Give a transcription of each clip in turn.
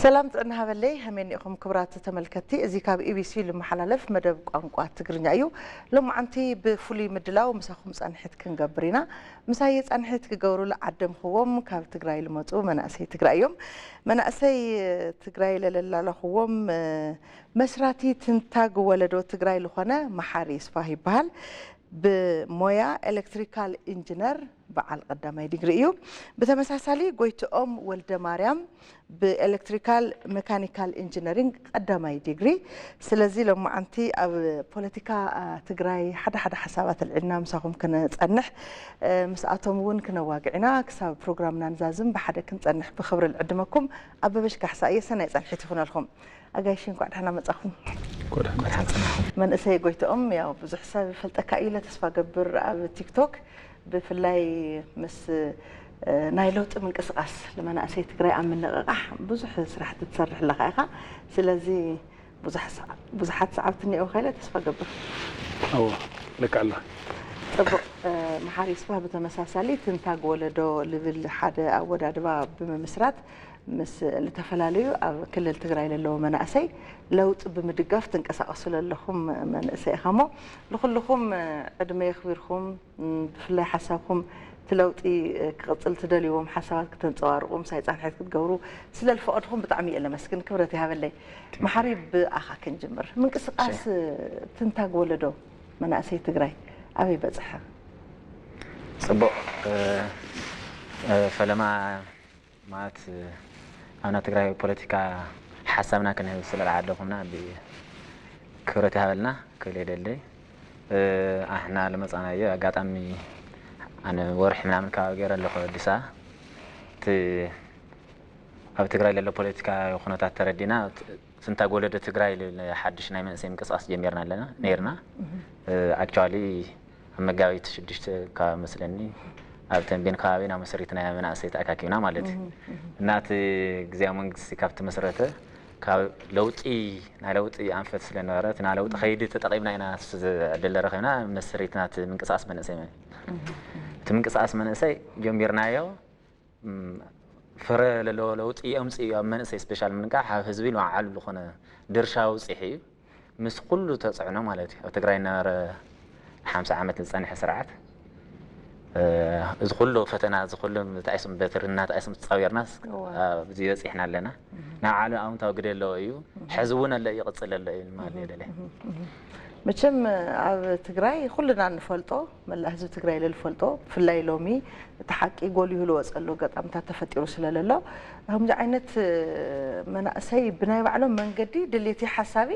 ሰላም ጥዕና ሃበለይ፣ ከመይ እኒኹም ክቡራት ተመልከትቲ? እዚ ካብ ኢቢሲ ልመሓላለፍ መደብ ቋንቋ ትግርኛ እዩ። ሎማዓንቲ ብፍሉይ ምድላው ምሳኹም ጻንሒት ክንገብር ኢና። ምሳይ ጻንሒት ክገብሩ ልዓደምኽዎም ካብ ትግራይ ልመጹ መናእሰይ ትግራይ እዮም። መናእሰይ ትግራይ ለለላለኽዎም መስራቲ ትንታግ ወለዶ ትግራይ ልኾነ መሓሪ ይስፋህ ይበሃል። ብሞያ ኤሌክትሪካል ኢንጂነር በዓል ቀዳማይ ዲግሪ እዩ። ብተመሳሳሊ ጎይትኦም ወልደ ማርያም ብኤሌክትሪካል መካኒካል ኢንጂነሪንግ ቀዳማይ ዲግሪ። ስለዚ ሎማዓንቲ ኣብ ፖለቲካ ትግራይ ሓደ ሓደ ሓሳባት ኣልዒልና ምሳኹም ክነጸንሕ፣ ምስኣቶም እውን ክነዋግዕ ኢና። ክሳብ ፕሮግራምና ንዛዝም ብሓደ ክንጸንሕ ብኽብሪ ልዕድመኩም። ኣበበሽ ካሕሳ እየ። ሰናይ ጸንሒት ይኹነልኩም። ኣጋይሽ እንኳዕ ደሕና መጻኹም። መንእሰይ ጎይትኦም ያው ብዙሕ ሰብ ይፈልጠካ እዩ ኢለ ተስፋ ገብር ኣብ ቲክቶክ ብፍላይ ምስ ናይ ለውጢ ምንቅስቃስ ንመናእሰይ ትግራይ ኣብ ምንቕቃሕ ብዙሕ ስራሕቲ ትሰርሕ ኣለካ ኢኻ። ስለዚ ብዙሓት ሰዓብቲ እኒአውካ ኢለ ተስፋ ገብር። እዎ ልክዕ ኣሎ። ፅቡቕ። መሓሪ ስፋህ ብተመሳሳሊ ትንታግ ወለዶ ልብል ሓደ ኣወዳድባ ብምምስራት ምስ ልተፈላለዩ ኣብ ክልል ትግራይ ለለዉ መናእሰይ ለውጢ ብምድጋፍ ትንቀሳቐሱ ለለኹም መንእሰይ ኢኻ እሞ ልኹልኹም ዕድመ የኽቢርኩም ብፍላይ ሓሳብኩም እቲ ለውጢ ክቕፅል ትደልይዎም ሓሳባት ክተንፀባርቑ ምሳይ ፃንሒት ክትገብሩ ስለ ልፈቐድኹም ብጣዕሚ እየ ለመስግን። ክብረት ይሃበለይ። መሓሪ ብኣኻ ክንጅምር። ምንቅስቃስ ትንታግ ወለዶ መናእሰይ ትግራይ ኣበይ በፅሐ? ፅቡቕ ፈለማ ማለት ኣብና ትግራይ ፖለቲካ ሓሳብና ክንህብ ስለ ዝዓደኹምና ብክብረት ይሃበልና ክብል የደለይ። ኣሕና ለመፃናዮ ኣጋጣሚ ኣነ ወርሒ ምናምን ከባቢ ገይረ ኣለኹ ኣዲስ ኣበባ እቲ ኣብ ትግራይ ለሎ ፖለቲካ ኩነታት ተረዲና ስንታ ጎለዶ ትግራይ ሓድሽ ናይ መንእሰይ ምንቅስቃስ ጀሚርና ኣለና ነይርና። ኣክቹዋሊ ኣብ መጋቢት ሽዱሽተ ካብ መስለኒ ኣብ ተንቤን ከባቢ ናብ መስሪት ናይ መናእሰይ ተኣካኪብና ማለት እዩ። እና እቲ ግዜያዊ መንግስቲ ካብ ተመስረተ ካብ ለውጢ ናይ ለውጢ ኣንፈት ስለነበረ እቲ ናይ ለውጢ ከይዲ ተጠቂምና ኢና ዝዕድል ረኺብና መስሪትና እቲ ምንቅስቃስ መንእሰይ ማለት እዩ። እቲ ምንቅስቃስ መንእሰይ ጀሚርናዮ ፍረ ለለዎ ለውጢ የምፅእ እዩ ኣብ መንእሰይ ስፔሻል ምንቃሕ ኣብ ህዝቢ ንባዕሉ ዝኾነ ድርሻ ኣውፂሑ እዩ። ምስ ኩሉ ተፅዕኖ ማለት እዩ ኣብ ትግራይ ነበረ ሓምሳ ዓመት ዝፀንሐ ስርዓት እዚ ኩሉ ፈተና እዚ ኩሉ ተኣይሱም በትሪ እናተኣይሱም ተፃዊርና ኣብዚ በፂሕና ኣለና። ንባዕሉ ኣውንታዊ ግደ ኣለዎ እዩ። ሕዚ እውን ኣሎ ይቕፅል ኣሎ እዩ ማለት እዩ ደለ መቸም ኣብ ትግራይ ኩልና እንፈልጦ መላእ ህዝቢ ትግራይ ለልፈልጦ ብፍላይ ሎሚ እቲ ሓቂ ጎሊሁ ልወፀሉ ኣጋጣምታት ተፈጢሩ ስለለሎ ከምዚ ዓይነት መናእሰይ ብናይ ባዕሎም መንገዲ ድሌቲ ሓሳቢ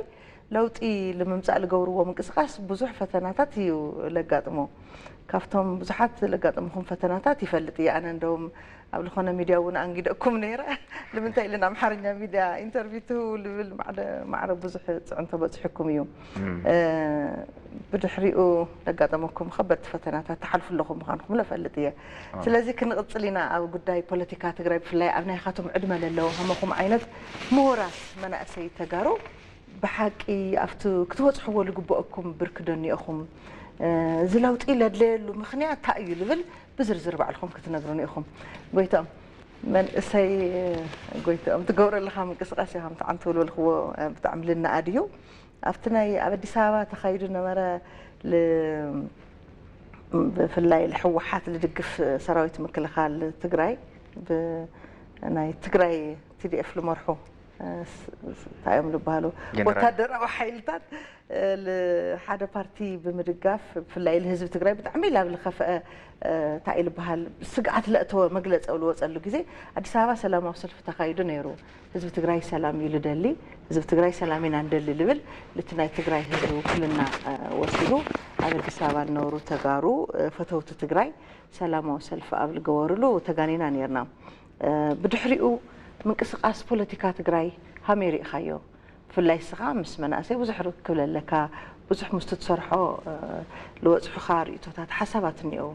ለውጢ ንምምፃእ ልገብርዎ ምንቅስቃስ ብዙሕ ፈተናታት እዩ ለጋጥሞ። ካብቶም ብዙሓት ለጋጠምኹም ፈተናታት ይፈልጥ እየ ኣነ እንደውም ኣብ ዝኾነ ሚድያ እውን ኣንጊደኩም ነይረ ንምንታይ ኢለን ኣምሓርኛ ሚድያ ኢንተርቪው ትህቡ ልብል ማዕረ ብዙሕ ፅዕንቶ በፅሕኩም እዩ። ብድሕሪኡ ለጋጠመኩም ከበድቲ ፈተናታት ትሓልፉ ኣለኹም ምዃንኩም ለፈልጥ እየ። ስለዚ ክንቕፅል ኢና ኣብ ጉዳይ ፖለቲካ ትግራይ ብፍላይ ኣብ ናይኻቶም ዕድመ ለለዎ ከመኹም ዓይነት ምሁራት መናእሰይ ተጋሩ ብሓቂ ኣብቲ ክትበፅሕዎ ልግበአኩም ብርኪ ዶ እኒኦኹም? እዚ ለውጢ ለድለየሉ ምኽንያት እንታይ እዩ ልብል ብዝርዝር ባዕልኹም ክትነግሩኒ ኢኹም። ጎይትኦም መንእሰይ ጎይትኦም ትገብሮ ኣለኻ ምንቅስቃስ ኢኻ ምትዓም ትብልበልኽዎ ብጣዕሚ ልናኣድ እዩ። ኣብቲ ናይ ኣብ ኣዲስ ኣበባ ተኻይዱ ነበረ ብፍላይ ልሕወሓት ልድግፍ ሰራዊት ምክልኻል ትግራይ ብናይ ትግራይ ቲዲኤፍ ልመርሑ እንታይ እዮም ዝበሃሉ ወታደራዊ ሓይልታት ሓደ ፓርቲ ብምድጋፍ ብፍላይ ንህዝቢ ትግራይ ብጣዕሚ ላብ ዝኸፍአ እንታይ እዩ ዝበሃል ስግኣት ለእተወ መግለፂ ኣብ ዝወፀሉ ግዜ ኣዲስ ኣበባ ሰላማዊ ሰልፊ ተኻይዱ ነይሩ። ህዝቢ ትግራይ ሰላም እዩ ልደሊ፣ ህዝቢ ትግራይ ሰላም ኢና ንደሊ ልብል ልቲ ናይ ትግራይ ህዝቢ ውክልና ወሲዱ ኣብ ኣዲስ ኣበባ ዝነበሩ ተጋሩ ፈተውቲ ትግራይ ሰላማዊ ሰልፊ ኣብ ዝገበሩሉ ተጋኒና ነይርና። ብድሕሪኡ ምንቅስቃስ ፖለቲካ ትግራይ ሃመይ ሪኢኻዮ? ብፍላይ እስኻ ምስ መናእሰይ ብዙሕ ርክብ ለለካ ብዙሕ ምስቲ ትሰርሖ ልወፅሑኻ ርእቶታት ሓሳባት እኒአው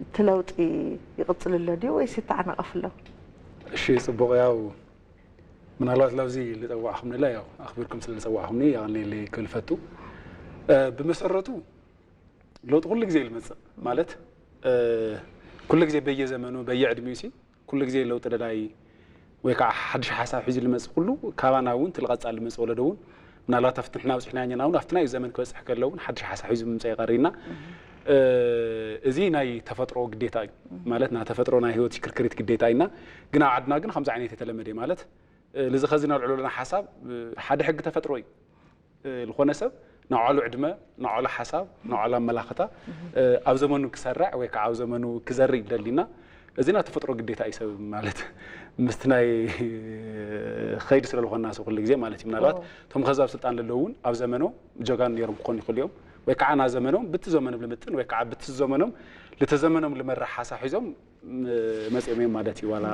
እቲ ለውጢ ይቕፅል ኣሎ ድዩ ወይስ ይተዓናቐፍ ኣሎ? እሺ ፅቡቕ ያው ምናልባት ላብዚ ልፀዋዕኹምኒ ላ ያው ኣኽቢርኩም ስለ ዝፀዋዕኹምኒ የቐንየለይ ክብል ፈቱ ብመሰረቱ ለውጢ ኩሉ ግዜ ልመፅእ ማለት ኩሉ ግዜ በየዘመኑ በየዕድሚኡ ሲ ኩሉ ግዜ ለውጢ ደላይ ወይ ከዓ ሓድሽ ሓሳብ ሒዙ ዝመፅእ ኩሉ ካባና እውን ትልቐፃል ዝመፅእ ወለዶ እውን ምናልባት ኣብቲ ንሕና ኣብፅሕናዮ እውን ኣብቲ ናይ ዘመን ክበፅሕ ከሎ እውን ሓድሽ ሓሳብ ሒዙ ምምፃእ ይቐርይና። እዚ ናይ ተፈጥሮ ግዴታ እዩ ማለት ናይ ተፈጥሮ ናይ ህይወት ሽክርክሪት ግዴታ ኢና። ግን ኣብ ዓድና ግን ከምዚ ዓይነት የተለመደ ማለት ልዚ ከዚ ነልዕሎ ዘለና ሓሳብ ሓደ ሕጊ ተፈጥሮ እዩ። ዝኾነ ሰብ ንባዕሉ ዕድመ፣ ንባዕሉ ሓሳብ፣ ንባዕሉ ኣመላኽታ ኣብ ዘመኑ ክሰርዕ ወይ ከዓ ኣብ ዘመኑ ክዘርእ ይደሊና። እዚ ናይ ተፈጥሮ ግዴታ እዩ ሰብ ማለት ምስቲ ናይ ኸይዲ ስለ ዝኾንና ሰብ ኩሉ ግዜ ማለት እዩ። ምናልባት እቶም ከዚ ኣብ ስልጣን ዘለዉ እውን ኣብ ዘመኖም ጀጋኑ ነይሮም ክኾኑ ይኽእሉ እዮም ወይ ከዓ ናብ ዘመኖም ብቲ ዘመኖም ልምጥን ወይ ከዓ ብቲ ዘመኖም ልተዘመኖም ልመርሕ ሓሳብ ሒዞም መፂኦም እዮም ማለት እዩ። ዋላ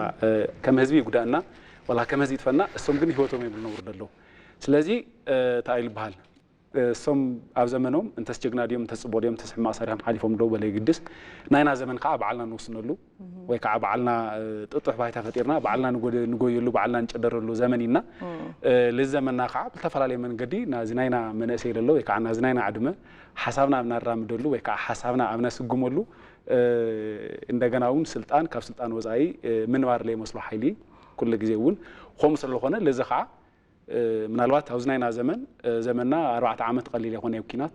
ከም ህዝቢ ይጉዳእና ዋላ ከም ህዝቢ ይጥፈና እሶም ግን ህይወቶም እዮም ዝነብሩ ዘለዉ። ስለዚ እንታይ ይልበሃል እሶም ኣብ ዘመኖም እንተስ ጀግና ድዮም እንተስ ፅቡቕ ድዮም እንተስ ሕማቕ ሰሪሖም ሓሊፎም ዶ በለ ይግድስ ናይና ዘመን ከዓ ባዕልና ንውስነሉ ወይ ከዓ ባዕልና ጥጡሕ ባይታ ፈጢርና ባዕልና ንጎየሉ ባዕልና ንጨደረሉ ዘመን ኢና። ልዚ ዘመንና ከዓ ብዝተፈላለየ መንገዲ ናዚ ናይና መንእሰይ ለሎ ወይ ከዓ ናዚ ናይና ዕድመ ሓሳብና ኣብ ናራምደሉ ወይ ከዓ ሓሳብና ኣብ ነስግመሉ እንደገና እውን ስልጣን ካብ ስልጣን ወፃኢ ምንባር ለይመስሎ ሓይሊ ኩሉ ግዜ እውን ከምኡ ስለዝኾነ ለዚ ከዓ ምናልባት ኣብዚ ናይና ዘመን ዘመንና ኣርባዕተ ዓመት ቀሊል ኣይኮነ ኩናት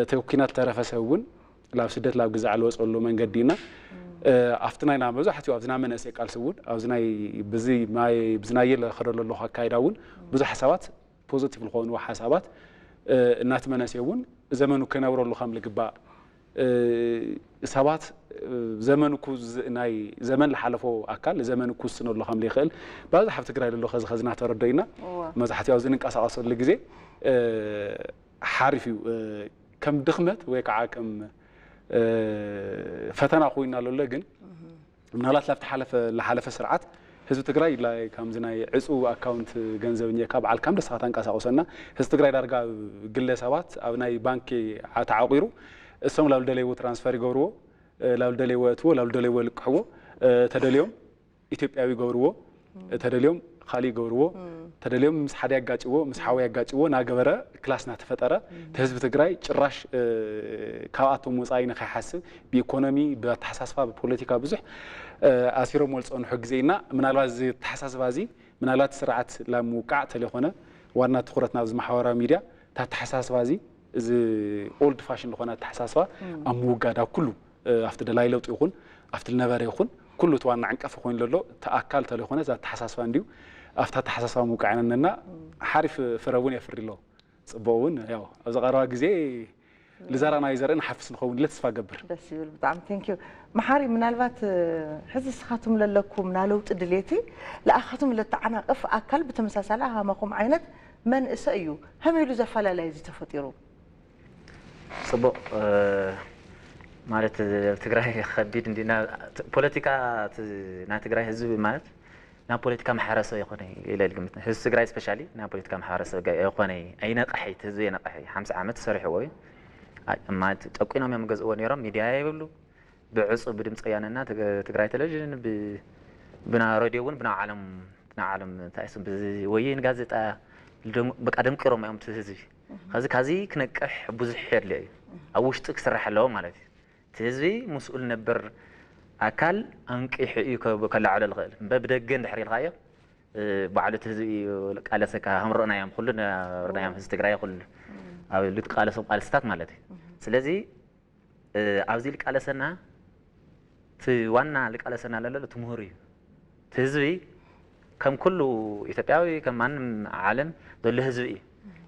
እቲ ኩናት ተረፈ ሰብ እውን ላብ ስደት ላብ ግዛዕ ልወፀሉ መንገዲ ኢና። ኣብቲ ናይና መብዛሕትኡ ኣብዚ ናይ መንእሰይ ቃልሲ እውን ኣብዚ ናይ ብዚ ናይ ብዝናየ ለኸደሉ ኣለኹ ኣካይዳ እውን ብዙሕ ሓሳባት ፖዘቲቭ ዝኾኑ ሓሳባት እናቲ መንእሰይ እውን ዘመኑ ክነብረሉ ከም ልግባእ ሰባት ዘመን እኩ ናይ ዘመን ዝሓለፎ ኣካል ዘመን ክውስነሉ ከም ዘይክእል ብኣብዝሓ ኣብ ትግራይ ዘሎ ከዚ ከዚ እናተረዶ ኢና። መብዛሕትኡ ኣብዚ ንንቀሳቀሰሉ ግዜ ሓሪፍ እዩ ከም ድኽመት ወይ ከዓ ከም ፈተና ኮይና ዘሎ ግን ምናልባት ላብቲ ሓለፈ ዝሓለፈ ስርዓት ህዝቢ ትግራይ ላይ ከምዚ ናይ ዕፁ ኣካውንት ገንዘብ እኘካ በዓል ከም ደስኻ ተንቀሳቕሰና ህዝቢ ትግራይ ዳርጋ ግለ ሰባት ኣብ ናይ ባንኪ ተዓቂሩ እሶም ላብ ዝደለይዎ ትራንስፈር ይገብርዎ ላብ ዝደለይዎ የእትዎ ላብ ዝደለይዎ ይልቅሕዎ ተደልዮም ኢትዮጵያዊ ይገብርዎ ተደልዮም ካሊእ ይገብርዎ ተደልዮም ምስ ሓደ ያጋጭዎ ምስ ሓወ ያጋጭዎ ናገበረ ክላስ ናተፈጠረ እቲ ህዝቢ ትግራይ ጭራሽ ካብኣቶም ወፃኢ ንኸይሓስብ ብኢኮኖሚ ብኣተሓሳስባ ብፖለቲካ ብዙሕ ኣሲሮም ወልፀንሑ ግዜ ኢና ምናልባት እዚ ኣተሓሳስባ እዚ ምናልባት ስርዓት ላብ ምውቃዕ ተለይኮነ ዋና ትኩረት ናብዚ ማሕበራዊ ሚድያ እታ ኣተሓሳስባ እዚ እዚ ኦልድ ፋሽን ዝኾነ ኣተሓሳስባ ኣብ ምውጋድ ኣብ ኩሉ ኣብቲ ደላይ ለውጢ ይኹን ኣብቲ ዝነበረ ይኹን ኩሉ እቲ ዋና ዕንቀፊ ኮይኑ ዘሎ እቲ ኣካል ተለይኮነ እዚ ኣተሓሳስባ እንድዩ ኣብቲ ኣተሓሳስባ ምውቃዕ ኢና እነና ሓሪፍ ፍረ እውን የፍሪ ኣሎ ፅቡቕ እውን ያው ኣብዚ ቀረባ ግዜ ልዘራናዮ ዘርኢ ንሓፍስ ንኸውን ኢለ ተስፋ ገብር። ደስ ይብል ብጣዕሚ thank you መሓሪ ምናልባት ሕዚ ንስኻትኩም ለለኩም ናይ ለውጢ ድሌቲ ለኣኻትኩም ለተዓናቕፍ ኣካል ብተመሳሳሊ ኣሃማኹም ዓይነት መንእሰ እዩ ከመይ ኢሉ ዘፈላለይ እዚ ተፈጢሩ ፅቡቕ ማለት ትግራይ ከቢድ እንዲ ፖለቲካ ናይ ትግራይ ህዝቢ ማለት ናብ ፖለቲካ ማሕበረሰብ ይኮነ ኢለ ልግምት ህዝቢ ትግራይ ስፔሻሊ ናብ ፖለቲካ ማሕበረሰብ ይኮነ ኣይነቀሐ ህዝቢ የነቀሐ ሓምሳ ዓመት ሰሪሕዎ እዩ ማለት ጨቂኖም እዮም ገዝእዎ ነይሮም ሚድያ የብሉ ብዕፁ ብድምፂ ወያነና ትግራይ ቴሌቪዥን ብና ሬድዮ እውን ብና ዓለም ና ዓለም እንታይ ስም ወይን ጋዜጣ በቃ ደምቂሮም እዮም ህዝቢ ከዚ ካዚ ክነቅሕ ብዙሕ የድልዮ እዩ ኣብ ውሽጢ ክስራሕ ኣለዎ ማለት እዩ እቲ ህዝቢ ምስኡል ነበር ኣካል ኣንቂሑ እዩ ከላዕሎ ዝኽእል እምበር ብደገ እንድሕር ኢልካዮ ባዕሉ እቲ ህዝቢ እዩ ቃለሰካ ከም ርኦናዮም ኩሉ ርናዮም ህዝቢ ትግራይ ኩሉ ኣብ ልትቃለሶም ቃልስታት ማለት እዩ ስለዚ ኣብዚ ልቃለሰና እቲ ዋና ልቃለሰና ለሎ እቲ ምሁር እዩ እቲ ህዝቢ ከም ኩሉ ኢትዮጵያዊ ከም ማንም ዓለም ዘሎ ህዝቢ እዩ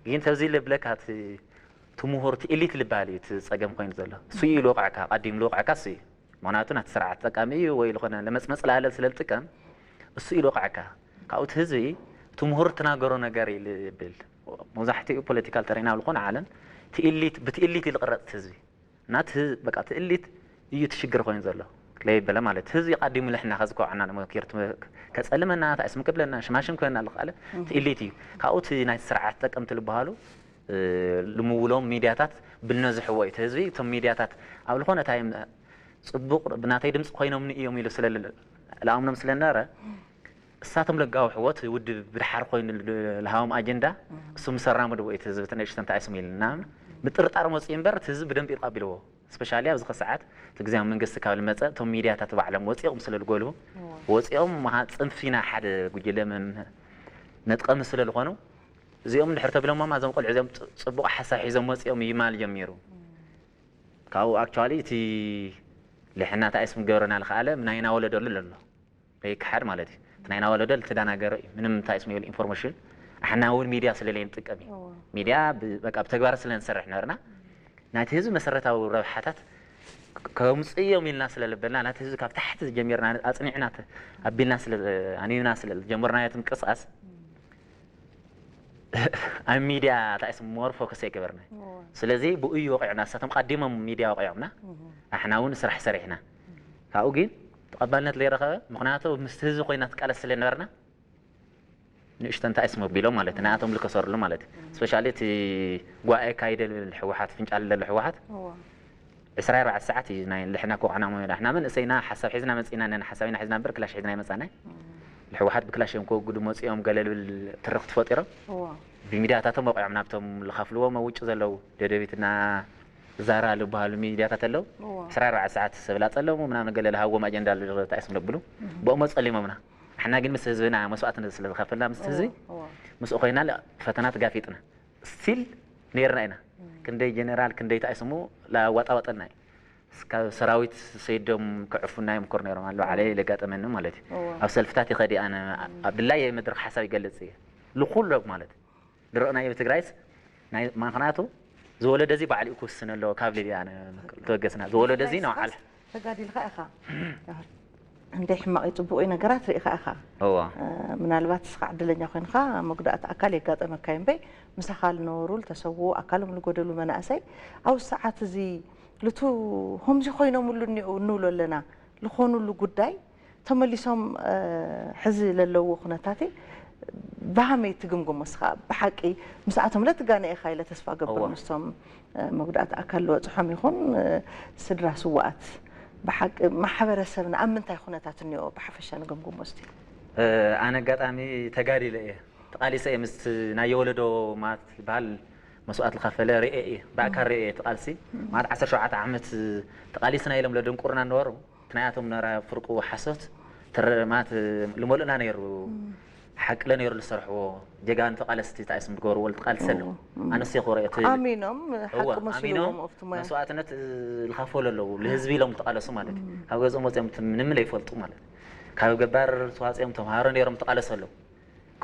ግን ተዚ ልብለካ እቲ ምሁር እቲ ኢሊት ልበሃል እዩ እቲ ፀገም ኮይኑ ዘሎ እሱ እዩ ልወቕዐካ ቀዲም ልወቕዐካ እሱ እዩ ምክንያቱ ናቲ ስርዓት ተጠቃሚ እዩ ወይ ዝኾነ ለመፅመፅ ላለ ስለ ልጥቀም እሱ እዩ ልወቕዐካ ካብኡ እቲ ህዝቢ እቲ ምሁር ትናገሮ ነገር ይብል መብዛሕትኡ ፖለቲካል ተሪና ኣብ ዝኾነ ዓለም ብቲ ኢሊት እዩ ልቕረፅ ህዝቢ ናቲ በቃ እቲ እሊት እዩ እቲ ሽግር ኮይኑ ዘሎ ለይበለ ማለት ህዝቢ ቀዲሙ ልሕና ከዚ ከውዓና መኪር ከፀልመና ታይስም ክብለና ሽማሽም ኮይና ልቃለ እቲ እሊት እዩ ካብኡ እቲ ናይ ስርዓት ጠቀምቲ ልበሃሉ ልምውሎም ሚድያታት ብልነዝሕዎ እዩ ህዝቢ እቶም ሚድያታት ኣብ ልኾነ ታይም ፅቡቅ ብናተይ ድምፂ ኮይኖምኒ እዮም ኢሉ ስለ ልኣምኖም ስለነበረ እሳቶም ለጋውሕዎ እቲ ውድብ ብድሓር ኮይኑ ልሃቦም ኣጀንዳ እሱ ምስ ኣራመድዎ እዩ እቲ ህዝቢ ተነእሽቶ እንታይ ስም ኢልና ምጥርጣር መፅኡ እምበር እቲ ህዝቢ ብደንብ እዩ ተቐቢልዎ ስፔሻሊ ኣብዚ ከ ሰዓት እቲ ግዜያዊ መንግስቲ ካብ ልመፀ እቶም ሚድያታት ባዕሎም ወፂኦም ስለ ልጎልቡ፣ ወፂኦም መሃ ፅንፊና ሓደ ጉጅለ መም ነጥቀሚ ስለ ልኾኑ፣ እዚኦም ድሕር ተብሎሞማ እዞም ቆልዑ እዚኦም ጽ- ጽቡቕ ሓሳብ ሒዞም ወፂኦም ይማል ጀሚሩ። ካብኡ ኣክቹዋሊ እቲ ልሕና እንታይ ስም ገበረና ልኸኣለ ናይና ወለዶ ኣሎ። ከይከሓድ ማለት እዩ። እቲ ናይና ወለዶ ልተዳናገረ እዩ። ምንም እንታይ ስም የብሉ ኢንፎርሜሽን። ኣሕና እውን ሚድያ ስለለይ ንጥቀም እዩ። ሚድያ ብ- በቃ ብተግባር ስለ ንሰርሕ ነበርና ናቲ ህዝቢ መሰረታዊ ረብሓታት ከምፅእ እዮም ኢልና ስለ ልበልና ናቲ ህዝቢ ካብ ታሕቲ ጀሚርና ኣፅኒዕና ኣቢልና ስለ ኣኒብና ስለ ጀመርናዮ ምንቅስቃስ ኣብ ሚድያ ታይስ ሞር ፎከስ ኣይገበርና። ስለዚ ብኡ እዩ ወቂዑና። ንሳቶም ቀዲሞም ሚድያ ወቂዖምና፣ ኣሕና እውን ስራሕ ሰሪሕና። ካብኡ ግን ተቐባልነት ለይረኸበ። ምክንያቱ ምስቲ ህዝቢ ኮይና ትቃለስ ስለ ነበርና ንእሽቶ እንታይ ስም ኣቢሎም ማለት እዩ። ንኣቶም ልከሰርሉ ማለት እዩ። ስፔሻሊ እቲ ጓኤ ካይደ ልብል ህወሓት ፍንጫል ለሎ ህወሓት ዕስራ ኣርባዕተ ሰዓት እዩ ናይ ልሕና ክወቕዕና ሞ ኣሕና መንእሰይና ሓሳብ ሒዝና መፂና ነና ሓሳብ ኢና ሒዝና እምበር ክላሽ ሒዝና ይመፃና። ንሕወሓት ብክላሽ እዮም ክወግዱ መፂኦም ገለ ልብል ትርኽቲ ፈጢሮም ብሚድያታቶም ወቂዖም ናብቶም ልኻፍልዎ መውጭ ዘለዉ ደደቢትና ዛራ ዝበሃሉ ሚድያታት ኣለዉ። ዕስራ ኣርባዕተ ሰዓት ሰብ ላፀለሙ ምናምን ገለ ልሃዎም ኣጀንዳ እንታይ ስም ለብሉ ብኦም ጸሊሞምና። ኣሕና ግን ምስ ህዝብና መስዋእትነት ስለ ዝኸፈልና ምስ ህዝቢ ምስኡ ኮይና ፈተና ተጋፊጥና ስቲል ነይርና ኢና። ክንደይ ጀነራል ክንደይ እንታይ ስሙ ላዋጣወጠና እዩ። እስካብ ሰራዊት ሰይዶም ክዕፉና ይምክሩ ነይሮም ኣሎ ዓለ ለጋጠመኒ ማለት እዩ። ኣብ ሰልፍታት ይኸዲ ኣነ ኣብ ድላየ መድረክ ሓሳብ ይገልጽ እየ ልኩሎ ማለት ዝረእናዮ ትግራይስ ናይ ምክንያቱ ዝወለደ እዚ ባዕሊኡ ክውስን ኣለዎ ካብ ልብል ኣነ ተበገስና ዝወለደ እዚ ንባዕል ተጋዲልካ ኢኻ። እንደ ሕማቕ ጽቡቕ ነገራት ርኢኻ ኢኻ። እዋ ምናልባት እስኻ ዕድለኛ ኮይንካ መጉዳእቲ ኣካል የጋጠመካ እዩ እምበይ ምሳኻ ልነበሩ ልተሰውኡ ኣካሎም ልጎደሉ መናእሰይ ኣብ ሰዓት እዚ ልቱ ከምዚ ኮይኖምሉ እኒኡ እንብሎ ኣለና ልኾኑሉ ጉዳይ ተመሊሶም ሕዚ ለለዎ ኩነታቲ ብሃመይ ትግምግሞ እስኻ ብሓቂ ምስኣቶም ለትጋነ ኢኻ ኢለ ተስፋ ገብር ምስቶም መጉዳእቲ ኣካል ዝበፅሖም ይኹን ስድራ ስዋኣት ብሓቂ ማሕበረሰብና ኣብ ምንታይ ኩነታት እኒኦ ብሓፈሻ ንገምግሞ እስቲ ኣነ ኣጋጣሚ ተጋዲለ እየ ተቃሊሰ እየ ምስ ናይ የወለዶ ማለት ዝበሃል መስዋእት ዝኸፈለ ርኤ እየ ብኣካል ርኤ እየ ተቃልሲ ማለት ዓሰርተ ሸውዓተ ዓመት ተቃሊስና ኢሎም ለድንቁርና ነበሩ እቲ ናያቶም ነራ ፍርቁ ሓሶት ተረማት ልመልእና ነይሩ ሓቅለ ነይሩ ዝሰርሕዎ ጀጋኑ ተቃለስቲ እንታይ ስም ዝገብርዎ ልትቃልሰ ኣለዉ ኣነስ ይኮረ እቲ ኣሚኖም ሓቂ መስልዎም ኣብቲ ሞያ መስዋእትነት ዝኸፈሉ ኣለዉ ልህዝቢ ኢሎም ዝተቃለሱ ማለት እዩ ካብ ገዝኦም ወፅኦም ምንም ለይፈልጡ ማለት ካብ ገባር ተዋፅኦም ተምሃሮ ነይሮም ተቃለሱ ኣለዉ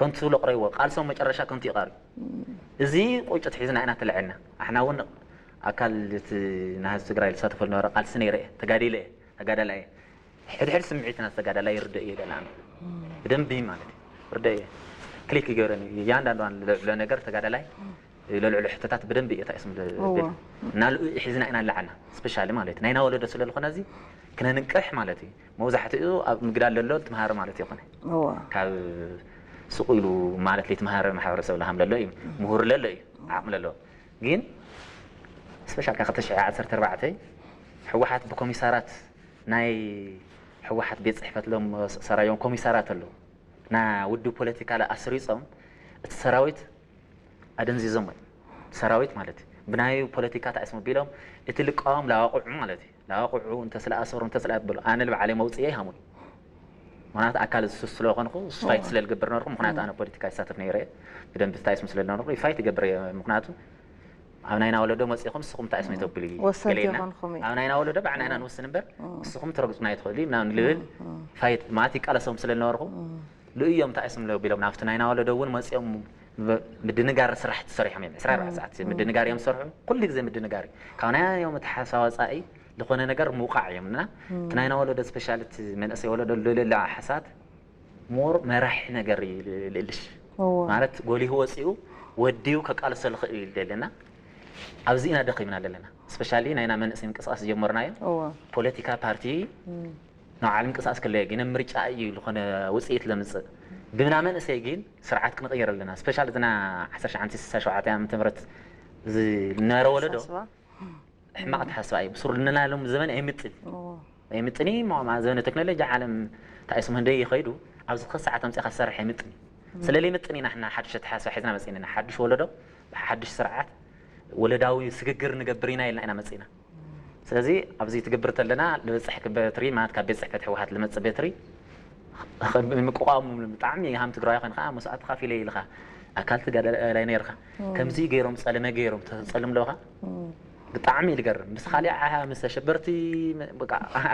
ከንቱ ለቅረይዎ ቃልሶም መጨረሻ ከንቱ ይቀር እዚ ቁጭት ሒዝና ኢና ተለዐልና ኣሕና እውን ኣካል እቲ ናህዚ ትግራይ ዝሳተፈሉ ነበረ ቃልሲ ነይረ እየ ተጋዲለ እየ ተጋዳላይ እየ ሕድሕድ ስምዒት ናት ተጋዳላይ ይርደእ እየ ገለ ኣነ ብደንቢ ማለት እዩ ርደእ እየ ክሊክ ይገብረኒ እዩ እያንዳንዱ ልዕሎ ነገር ተጋዳላይ ለልዕሎ ሕቶታት ብደንቢ እዩ ታይስም ብል እና ልኡ ሒዝና ኢና ኣለዓና ስፔሻሊ ማለት እዩ ናይና ወለዶ ስለ ዝኾነ እዚ ክነንቅሕ ማለት እዩ መብዛሕትኡ ኣብ ምግዳል ዘሎ ትምሃረ ማለት ይኾነ ካብ ስቑ ኢሉ ማለት ለይትምሃረ ማሕበረሰብ ልሃም ለሎ እዩ ምሁር ለሎ እዩ ዓቕሚ ለሎ ግን ስፔሻል ካብ ክልተ ሽሕ ዓሰርተ ኣርባዕተ ህወሓት ብኮሚሳራት ናይ ህወሓት ቤት ፅሕፈት ሎም ሰራዮም ኮሚሳራት ኣለዉ ና ውድብ ፖለቲካ ኣስሪፆም እቲ ሰራዊት ኣደንዚዞም ወይ ሰራዊት ማለት እዩ ብናይ ፖለቲካ ታይስ መቢሎም እቲ ልቃወም ላዋቁዑ ማለት እዩ ላዋቁዑ እንተስለ ኣሰሩ እንተስለ ኣበሉ ኣነ ልባዕለይ መውፅእ ይሃሙን ምክንያቱ ኣካል ዝሱስ ስለኮንኩ ፋይት ስለ ልገብር ነበርኩ ምክንያቱ ኣነ ፖለቲካ ይሳተፍ ነይረ ብደንብ ታይስ ስለ ነበርኩ ፋይት ይገብር እየ ምክንያቱ ኣብ ናይና ወለዶ መፂኹም ንስኹም እንታይ ስም ተብሉ ወሰንቲ ይኾንኩም ኣብ ናይና ወለዶ ባዕልና ኢና ንወስን እምበር ንስኹም ትረግፁና ይትኽእሉ ኢና ልብል ፋይት ማለት ይቃለሶም ስለ ዝነበርኩ ልእዮም እንታይ ስም ቢሎም ናብቲ ናይና ወለዶ እውን መፂኦም ምድንጋር ስራሕ ትሰሪሖም እዮም ዕስራ ኣርባዕተ ሰዓት ምድንጋር እዮም ዝሰርሑ ኩሉ ግዜ ምድንጋር እዩ ካብ ናዮም እቲ ሓሳብ ወፃኢ ዝኾነ ነገር ምውቃዕ እዮም እና እቲ ናይና ወለዶ ስፔሻል እቲ መንእሰይ ወለዶ ልልላ ሓሳት ሞር መራሒ ነገር እዩ ልእልሽ ማለት ጎሊሁ ወፂኡ ወዲኡ ከቃልሶ ልኽእል እዩ ደለና ኣብዚ ኢና ደኺምና ዘለና ስፔሻሊ ናይና መንእሰይ ምንቅስቃስ ዝጀመርናዮ ፖለቲካ ፓርቲ ንባዕሉ ምንቅስቃስ ከለዮ ግን ምርጫ እዩ ዝኾነ ውፅኢት ለምፅእ ብና መንእሰይ ግን ስርዓት ክንቕይር ኣለና ስፔሻል እትና ዓሰርተ ሸዓተ ዓመተ ምህረት ዝነበረ ወለዶ ሕማቕ ተሓስባ እዩ ብስሩ ልናሎም ዘበን ኣይምጥን ኣይምጥን እዩ ማማ ዘበነ ቴክኖሎጂ ዓለም እንታይ ስም ህንደይ ይኸይዱ ኣብዚ ክሰዓት ኣምፂኻ ዝሰርሕ ኣይምጥን እዩ ስለለይ ምጥን ኢና ሕና ሓድሽ ኣተሓስባ ሒዝና መፂእና ኢና ሓድሽ ወለዶ ሓድሽ ስርዓት ወለዳዊ ስግግር ንገብር ኢና ኢልና ኢና መፂእና ስለዚ ኣብዚ ትግብር ተለና ልበፅሕ በትሪ ማለት ካብ ቤት ፅሕፈት ህወሓት ልመፅእ በትሪ ምቅቋሙ ብጣዕሚ ሃም ትግራዊ ኮይንካ መስዋእቲ ከፊለ ኢልካ ኣካል ትጋደላይ ነርካ ከምዚ ገይሮም ፀለመ ገይሮም ተፀልም ለካ ብጣዕሚ ልገርም ምስ ካሊእ ዓሃ ምስ ተሸበርቲ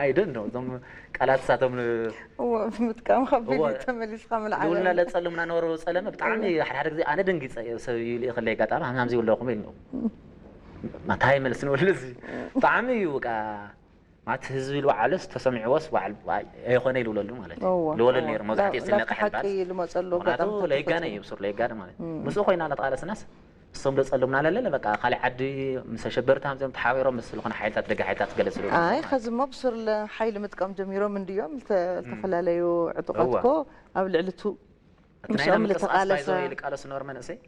ኣይደን ነው እዞም ቃላት ሳቶም እዎ ብምጥቃም ካብ ቪድዮ ተመሊስካ ምልዓል ልውልና ለፀልምና ነበሩ ፀለመ ብጣዕሚ ሓደ ሓደ ግዜ ኣነ ደንጊፀ ሰብ ይልእክለይ ኣጋጣሚ ሃምዚ ይብለኹም ኢሉ እንታይ መልስ ንብል እዚ ብጣዕሚ እዩ በቃ ማለት ህዝቢ ልባዕሉስ ተሰሚዕዎስ ኣይኮነ ይልውለሉ ማለት እዩ ልወለሉ ነይሩ መብዛሕትኡ ስነቀሕ ይባል ልመፀሉ ምክንያቱ ለይጋነ እዩ ብሱር ለይጋነ ማለት ምስኡ ኮይና እናተቃለስናስ እሶም ለፀሉምና ለለለ በቃ ካልእ ዓዲ ምስ ኣሸበርቲ ሃምዚኦም ተሓቢሮም ምስ ዝኾነ ሓይልታት ደገ ሓይልታት ገለፅ ዝብሉ ኣይ ኸዚ እሞ ብሱር ሓይሊ ምጥቃም ጀሚሮም እንድዮም ዝተፈላለዩ ዕጡቃት ኮ ኣብ ልዕሊ ቱ እቲ ናይና ምንቅስቃስ ባይዘ ልቃለሱ ነበር መንእሰይ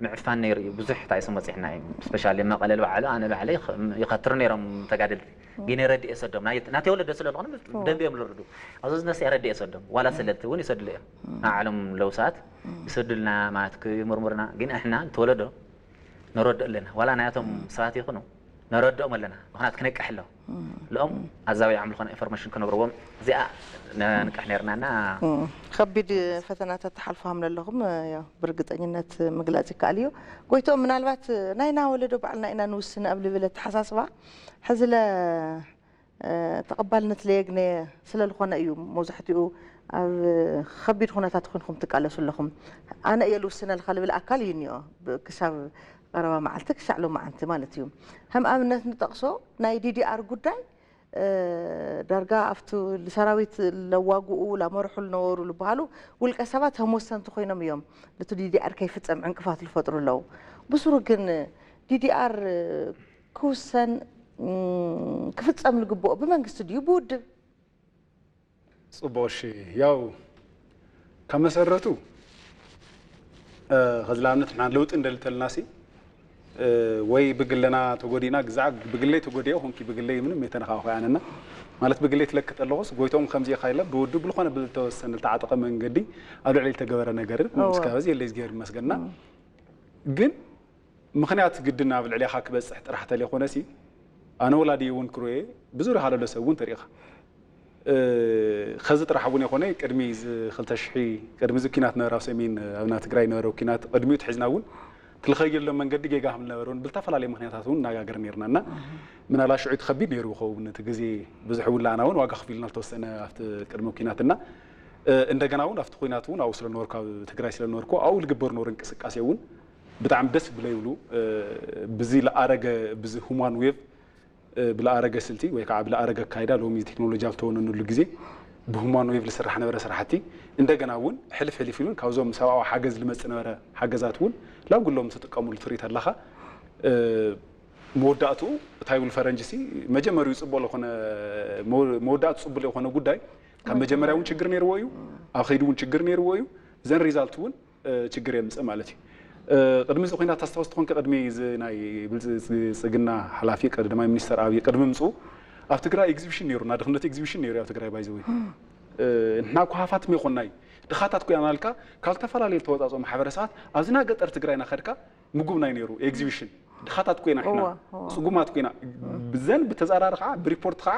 ምዕፋን ነይሩ እዩ ብዙሕ እንታይ ስም በፂሕና እዩ ስፔሻሊ መቐለ ልባዕሉ ኣነ ባዕለ ይኸትሩ ነይሮም ተጋደልቲ ግን የረድእ የሰዶም ናተይ ወለደ ስለ ዝኾነ ደንብ እዮም ዝርዱ ኣብዚ ዝነስ የረድእ የሰዶም ዋላ ሰለልቲ እውን ይሰድሉ እዮም ንዓሎም ለውሳት ይሰዱልና ማለት ክምርምርና ግን እሕና ንተወለዶ ነረድእ ኣለና ዋላ ናያቶም ሰባት ይኹኑ ነረድኦም ኣለና ምክንያት ክነቅሕ ኣሎ ልኦም ኣዛብያ ዓምል ኮነ ኢንፎርሜሽን ክነብርዎም እዚኣ ንንቅሕ ነርና እና ከቢድ ፈተናታት ተሓልፉ ሃም ለለኹም ያው ብርግፀኝነት ምግላፅ ይከኣል እዩ ጎይቶም ምናልባት ናይና ወለዶ ባዕልና ኢና ንውስን ኣብ ልብል ኣተሓሳስባ ሕዚ ለ ተቐባልነት ለየግነ ስለልኾነ እዩ መብዛሕትኡ ኣብ ከቢድ ኩነታት ኮይንኩም ትቃለሱ ኣለኹም ኣነ እየ ልውስነልካ ልብል ኣካል እዩ እኒኦ ክሳብ ቀረባ መዓልቲ ክሻዕ ሎማዓንቲ ማለት እዩ ከም ኣብነት ንጠቕሶ ናይ ዲዲኣር ጉዳይ ዳርጋ ኣብቲ ሰራዊት ለዋግኡ ላመርሑ ልነበሩ ልበሃሉ ውልቀ ሰባት ከም ወሰንቲ ኮይኖም እዮም ነቲ ዲዲኣር ከይፍፀም ዕንቅፋት ልፈጥሩ ኣለዉ ብስሩ ግን ዲዲኣር ክውሰን ክፍፀም ልግብኦ ብመንግስቲ ድዩ ብውድብ? ፅቡቕ እሺ ያው ካብ መሰረቱ ኸዚ ንኣብነት ንሓን ለውጢ እንደልተልና ሲ ወይ ብግለና ተጎዲእና ግዛዕ ብግለይ ተጎዲኦ ኾንኪ ብግለይ ምንም የተነኻኹ ኣነና ማለት ብግለይ ትለክ ተለኹስ ጎይቶም ከምዚ ኢኻ ኢለ ብውድብ ብልኾነ ብልተወሰነ ልተዓጠቐ መንገዲ ኣብ ልዕሊ ልተገበረ ነገር እስካብ ዚ የለይ እግዚኣብሔር ይመስገና ግን ምኽንያት ግድን ኣብ ልዕሌኻ ክበፅሕ ጥራሕ ተለይኮነሲ ኣነ ወላዲ እውን ክርኤ ብዙሪኻ ለሎ ሰብ እውን ተሪኢኻ ኸዚ ጥራሕ እውን የኮነ ቅድሚ ክልተ ሽሒ ቅድሚ ዚ ኪናት ነበረ ኣብ ሰሜን ኣብና ትግራይ ነበረ ኪናት ቅድሚኡ ትሒዝና እውን ትልኸየሎም መንገዲ ጌጋ ከም ዝነበረ እውን ብልተፈላለየ ምክንያታት እውን እናጋገር ነርና እና ምናልባት ሽዑ እቲ ከቢድ ነይሩ ይኸውን እቲ ግዜ ብዙሕ ውላእና እውን ዋጋ ክፊልና ዝተወሰነ ኣብቲ ቅድሚ ኪናት እና እንደገና እውን ኣብቲ ኩናት እውን ኣብኡ ስለነበርኩ ኣብ ትግራይ ስለነበርኩ ኣብኡ ዝግበር ነበሩ እንቅስቃሴ እውን ብጣዕሚ ደስ ብለ ይብሉ ብዚ ለኣረገ ብዚ ሁማን ዌቭ ብለኣረገ ስልቲ ወይ ከዓ ብለኣረገ ኣካይዳ ሎሚ ቴክኖሎጂ ኣብ ተወነነሉ ግዜ ብሁማን ዌቭ ዝስራሕ ነበረ ስራሕቲ እንደገና እውን ሕልፍ ሕልፍ ኢሉን ካብዞም ሰብኣዊ ሓገዝ ዝመፅእ ነበረ ሓገዛት እውን ላብ ግሎም ዝጥቀሙሉ ትርኢት ኣለካ መወዳእትኡ እንታይ ይብል ፈረንጂ ሲ መጀመሪኡ ፅቡቅ ለኮነ መወዳእቱ ፅቡቅ ለኮነ ጉዳይ ካብ መጀመሪያ እውን ችግር ነይርዎ እዩ ኣብ ከይዲ እውን ችግር ነይርዎ እዩ ዘን ሪዛልት እውን ችግር የምፅእ ማለት እዩ። ቅድሚ እዚ ኮይና ታስታውስ ትኾንከ ቅድሚ እዚ ናይ ብልፅግና ሓላፊ ቀዳማይ ሚኒስተር ኣብይ ቅድሚ ምፅኡ ኣብ ትግራይ ኤግዚቢሽን ነይሩ፣ ናይ ድኽነት ኤግዚቢሽን ነይሩ ኣብ ትግራይ ባይዘወይ ንሕና እኮ ሃፋትም የኾንና እዩ ድኻታት እኮ ኢና እናልካ ካብ ዝተፈላለዩ ዝተወፃፅኦ ማሕበረሰባት ኣብዚ ናይ ገጠር ትግራይ እናኸድካ ምጉብናይ ነይሩ ኤግዚቢሽን ድኻታት ኮይና ሕና እዋ፣ እዋ። ፅጉማት ኮይና ብዘን ብተፃራሪ ከዓ ብሪፖርት ከዓ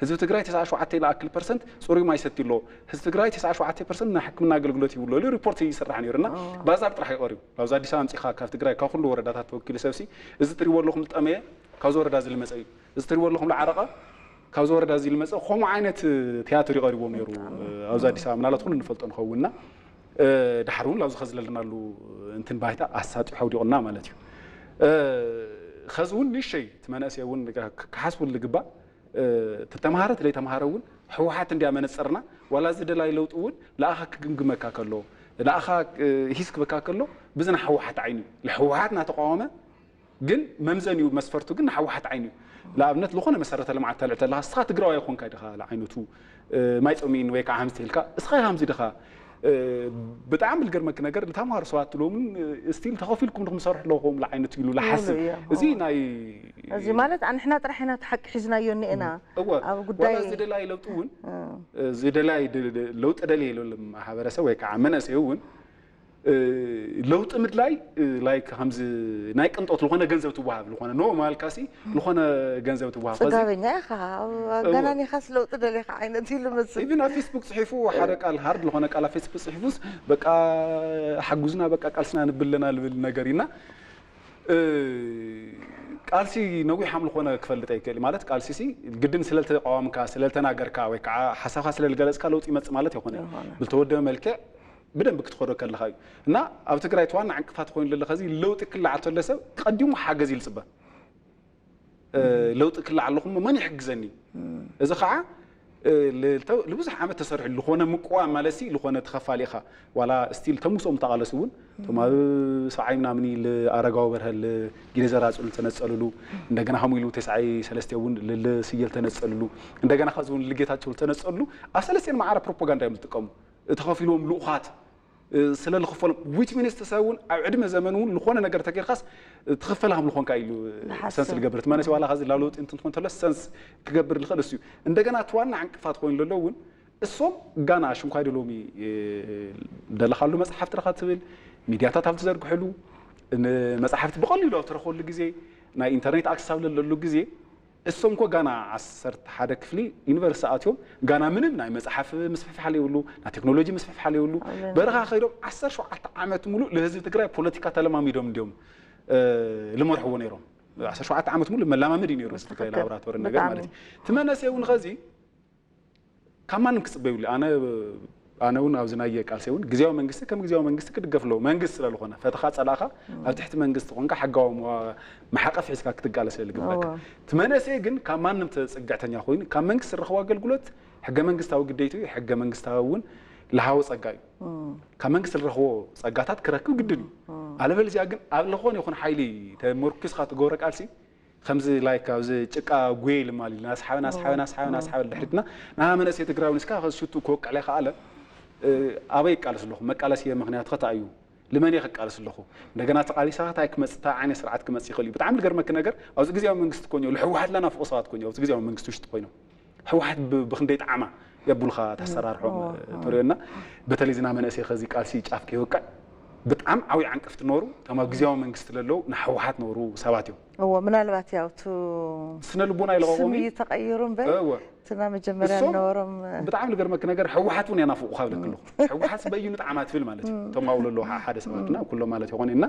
ህዝቢ ትግራይ ተስዓ ሸውዓተ ይለኣክል ፐርሰንት ፅሩይ ማይ ሰቲ ኣሎ ህዝቢ ትግራይ ተስዓ ሸውዓተ ፐርሰንት ናይ ሕክምና ኣገልግሎት ይብሎ ኢሉ ሪፖርት ይስራሕ ነይሩ እና ባዛር ጥራሕ እዩ ቀሪቡ ኣብዚ ኣዲስ ኣበባ ኣምፂኻ ካብ ትግራይ ካብ ኩሉ ወረዳታት ተወኪሉ ሰብሲ እዚ ትሪዎ ኣለኹም ዝጠመየ ካብዚ ወረዳ እዚ ልመፀ እዩ እዚ ትሪዎ ኣለኹም ዝዓረቐ ካብዚ ወረዳ እዚ ልመፀ ከምኡ ዓይነት ትያትር ይቐሪቦም ነይሩ ኣብዚ ኣዲስ ኣበባ ምናልባት ኩሉ ንፈልጦ ንኸውንና ዳሕር እውን ላብዚ ከዚ ዘለናሉ እንትን ባይታ ኣሳጢሑ ኣውዲቑና ማለት እዩ። ኸዚ እውን ንእሸይ እቲ መንእሰይ እውን ክሓስቡ ልግባእ ተተምሃረ ተለይተምሃረ እውን ህወሓት እንዲያ መነፅርና ዋላ እዚ ደላይ ለውጢ እውን ለኣኻ ክግምግመካ ከሎ ለኣኻ ሂስ ክበካ ከሎ ብዚ ንህወሓት ዓይኑ እዩ። ንህወሓት እናተቃወመ ግን መምዘኒኡ መስፈርቱ ግን ንሓወሓት ዓይኒ እዩ። ንኣብነት ዝኾነ መሰረተ ልምዓት ተልዕ ተለኻ እስኻ ትግራዋይ ይኾንካ ድኻ ንዓይነቱ ማይ ፆሚን ወይ ከዓ ሃምዚ ተልካ እስኻ ሃምዚ ድኻ ብጣዕሚ ልገርመኪ ነገር ንተምሃሮ ሰባት ትብሎምን ስቲል ተኸፊልኩም ንክምሰርሑ ኣለኹም ንዓይነቱ ኢሉ ዝሓስብ እዚ ናይ እዚ ማለት ኣንሕና ጥራሕ ኢና ተሓቂ ሒዝናዮ እኒኤና እወ ኣብ ጉዳይ ዋላ ዝደላይ ለውጢ እውን ዝደላይ ለውጢ ደልየ ኢሉ ማሕበረሰብ ወይ ከዓ መነእሰይ እውን እ፣ ለውጢ ምድላይ፣ እ፣ ላይክ ከምዚ ናይ ቅንጦት ዝኾነ ገንዘብ ትወሃብ፣ ዝኾነ ኖ ማልካሲ ዝኾነ ገንዘብ ትወሃብ። ከዚ ጽጋበኛ ኢኻ፣ ኣብ እወ። ኣጋናኒኻስ ለውጢ ደሊኻ ዓይነት ኢሉ መስል። ኢቭን ኣብ ፌስቡክ ጽሒፉ ሓደ ቃል፣ ሃርድ ዝኾነ ቃል ኣብ ፌስቡክ ጽሒፉስ፣ በቃ ሓጉዝና፣ በቃ ቃልስና ንብል ኣለና ልብል ነገር ኢና። እ፣ ቃልሲ ነዊሕ ከም ዝኾነ ክፈልጥ ኣይክእል። ማለት ቃልሲሲ ግድን ስለ ዝተቃወምካ፣ ስለ ዝተናገርካ ወይ ከዓ ሓሳብካ ስለ ዝገለጽካ ለውጢ ይመጽእ ማለት ኣይኮነን። ኣይኮነን። ብልተወደበ መልክዕ ብደንብ ክትኸዶ ከለኻ እዩ። እና ኣብ ትግራይ እቲ ዋና ዕንቅፋት ኮይኑ ዘሎ ኸዚ ለውጢ ክለዓል ተሎ ሰብ ቀዲሙ ሓገዝ ይልጽበ። እ፣ ለውጢ ክለዓል ኣለኹ እሞ መን ይሕግዘኒ? እዚ ኸዓ፣ እ፣ ልተ-፣ ልብዙሕ ዓመት ተሰሪሑ ዝኾነ ምቅዋም ማለት ሲ ዝኾነ ተኸፋሊ ኢኻ። ዋላ ስቲል ተምሶም ተቓለሱ እውን፣ እቶም ኣብ ሰብዓይ ምናምን ል-፣ ኣረጋዊ በርሀ ል-፣ ጊዜ ዘራጽሉ ዝተነጸልሉ፣ እንደገና ከምኡ ኢሉ ተስዓይ ሰለስተ እውን ል-፣ ል-፣ ስየ ዝተነጸልሉ፣ እንደገና ኸዚ እውን ልጌታቸው ዝተነጸልሉ፣ ኣብ ሰለስቲኤን ማዕረ ፕሮፓጋንዳ እዮም ዝጥቀሙ። ተኸፊልዎም ልኡኻት፣ እ፣ ስለ ዝኽፈሎም፣ ዊች ሚንስ ሰብ እውን ኣብ ዕድመ ዘመኑ እውን ዝኾነ ነገር ተገይርካስ፣ እ፣ ትኽፈል ከም ዝኾንካ ኢሉ፣ እ፣ ዝሓስብ። ሰንስ ዝገብር። እቲ መንእሰይ ዋላ ኸዚ ላብ ለውጢ እንትን ትኾን ተሎ ሰንስ ክገብር ዝኽእል እሱ እዩ። እንደገና እቲ ዋና ዕንቅፋት ኮይኑ ዘሎ እውን እሶም ጋና ሽንኳይ ዶ ሎሚ፣ እ፣ ደለኻሉ መጽሓፍቲ ረኻ ትብል፣ ሚድያታት ኣብ ትዘርግሕሉ፣ ን-፣ መጽሓፍቲ ብቐሊሉ ኣብ ትረኽበሉ ግዜ፣ ናይ ኢንተርኔት ኣክሰስ ኣብ ዘለሉ ግዜ፣ እሶም እኮ ጋና ዓሰርተ ሓደ ክፍሊ ዩኒቨርሲቲ ኣትዮም፣ ጋና ምንም ናይ መጽሓፍ ምስፍሕፋሕ የብሉ፣ ናይ ቴክኖሎጂ ምስፍሕፋሕ የብሉ። ኣሜን። በረኻ ከይዶም ዓሰርተ ሸውዓተ ዓመት ሙሉእ ንህዝቢ ትግራይ ፖለቲካ ተለማሚዶም እንዲዮም፣ እ፣ ልመርሕዎ ነይሮም። ዓሰርተ ሸውዓተ ዓመት ሙሉእ መላማመዲ ነይሩ ህዝቢ ትግራይ ትኽክል። ላቦራቶሪ ነገር ብጣዕሚ። ማለት እዩ። እቲ መንእሰይ እውን ኸዚ ካብ ማንም ክጽበ ይብሉ። ኣነ፣ ኣነ እውን ኣብዚ ናይ ቃልሲ እውን ግዝያዊ መንግስቲ ከም ግዝያዊ መንግስቲ ክድገፍ ኣለዎ። መንግስቲ ስለ ዝኾነ፣ ፈተኻ ጸላእኻ ኣብ ትሕቲ መንግስቲ ኮንካ ሕጋዊ መዋ-፣ ማዕቀፍ ሒዝካ ክትቃለስ ስለ ዝግበካ። እወ። እቲ መንእሰይ ግን ካብ ማንም ተጽግዕተኛ ኮይኑ ካብ መንግስቲ ዝረኽቦ ኣገልግሎት ሕገ መንግስታዊ ግዴቱ እዩ። ሕገ መንግስታዊ እውን ልሃቦ ጸጋ እዩ። እም። ካብ መንግስቲ ዝረኽቦ ጸጋታት ክረክብ ግድን እዩ። እም። ኣለበለዚያ ግን ኣብ ዝኾነ ይኹን ሓይሊ ተመርኩስካ ትገብሮ ቃልሲ ከምዚ ላይክ ኣብዚ ጭቃ ጉየ ኢሉ ማል ኢልና ኣስሓበ፣ ኣስሓበ፣ ኣስሓበ፣ ኣስሓበ ድሕሪትና ንዓ መንእሰይ ትግራዊ ንስካ ሽቱ ክወቅዕ ከኣለ፣ እ፣ ኣበይ ይቃለስ ኣለኹ? መቃለሲ ምኽንያት ከታ እዩ? ልመን እየ ክቃለስ ኣለኹ? እንደገና ተቃሊሳ ከታ ክመጽእ፣ እንታይ ዓይነት ስርዓት ክመጽእ ይኽእል እዩ? ብጣዕሚ ልገርመኪ ነገር ኣብዚ ግዜያዊ መንግስቲ ኮን እዩ፣ ልሕወሓት ለናፍቆ ሰባት ኮን እዩ፣ ኣብዚ ግዜያዊ መንግስቲ ውሽጢ ኮይኖም። ህወሓት ብ-፣ ብኽንደይ ጣዕማ የብሉኻ ተሰራርሖም እዎ፣ እዎ። ተርእዮና። በተለይ ዝና መንእሰይ ከዚ ቃልሲ ጫፍ ከይወቅዕ ብጣዕሚ ዓብዪ ዓንቀፍቲ ነበሩ። እቶም ኣብ ግዝያዊ መንግስቲ ለለዉ ንህወሓት ነበሩ ሰባት እዮም። እዎ፣ ምናልባት ያው ቱ ስነ ልቦና ኢልኸዎ ስም እዩ ተቐይሩ እምበር፣ እዎ። እቲ ናይ መጀመርያ እሶም ነበሮም፣ ብጣዕሚ ልገርመኪ ነገር ህወሓት እውን የናፍቑኻ ብለኪ ኣለኹ። ህወሓት በይኑ ጣዕማ ትብል ማለት እዩ። እቶም ኣብኡ ለለዉ ሓ-፣ ሓደ ሰባትና ኩሎም ማለት ይኾኑ እና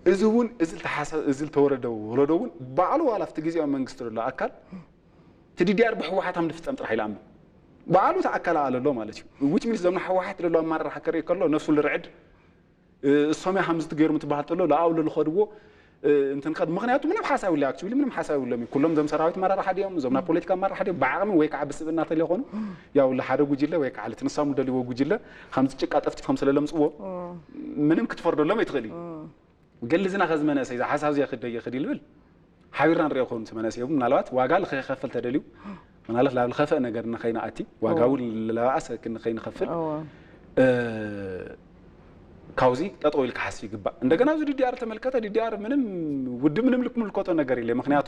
እዚ እውን እዚ ልተሓሰ-፣ እዚ ልተወረደ ወለዶ እውን ባዕሉ ዋላ ኣብቲ ግዝያዊ መንግስቲ ዘሎ ኣካል እቲ ዲዲኣር ብህወሓት ከም ዝፍጸም ጥራሕ ኢሉ ኣምን። ባዕሉ እቲ ኣካል ኣሎ ማለት እዩ። ዊች ሚንስ እዞም ንህወሓት ለለዉ ኣመራርሓ ክርኢ ከሎ ነፍሱ ልርዕድ፣ እ፣ እሶም እያ ከምዚ ትገይሮም ትበሃል ተሎ፣ ለኣው ለልኸድዎ፣ እ፣ እንትን ከድ-፣ ምኽንያቱ ምንም ሓሳብ የብሉ፣ ኣክቹዋሊ ምንም ሓሳብ የብሎም እዩ። ኩሎም እዞም ሰራዊት ኣመራርሓ ድዮም፣ እዞም ናይ ፖለቲካ ኣመራርሓ ድዮም፣ ብዓቕሚ ወይ ከዓ ብስብእና ተለይኾኑ፣ ያው ለሓደ ጉጅለ ወይ ከዓ ልትንሳሙ ደልዎ ጉጅለ፣ ከምዚ ጭቃ ጠፍጢፎም ስለ ለምፅዎ፣ ምንም ክትፈርደሎም ኣይትኽእል እዩ። ገሊ ዝና ከዚ መንእሰይ፣ እዚ ሓሳብ እዚ የኽድ የኽድ ይልብል። ሓቢርና ንሪኦ ክኸውን እቲ መንእሰይ እውን ምናልባት ዋጋ ንኸይኸፍል ተደልዩ፣ ምናልባት ላብ ዝኸፍአ ነገር ንኸይንኣቲ፣ ዋጋ እዎ። እውን ለባእሰ ንኸይንኸፍል፣ እዎ። እ፣ ካብዚ ጠጠው ኢሉ ክሓስብ ይግባእ። እንደገና እዚ ዲዲኣር ተመልከተ፣ ዲዲኣር ምንም ውድብ ምንም ልክምልከቶ ነገር የለ። ምኽንያቱ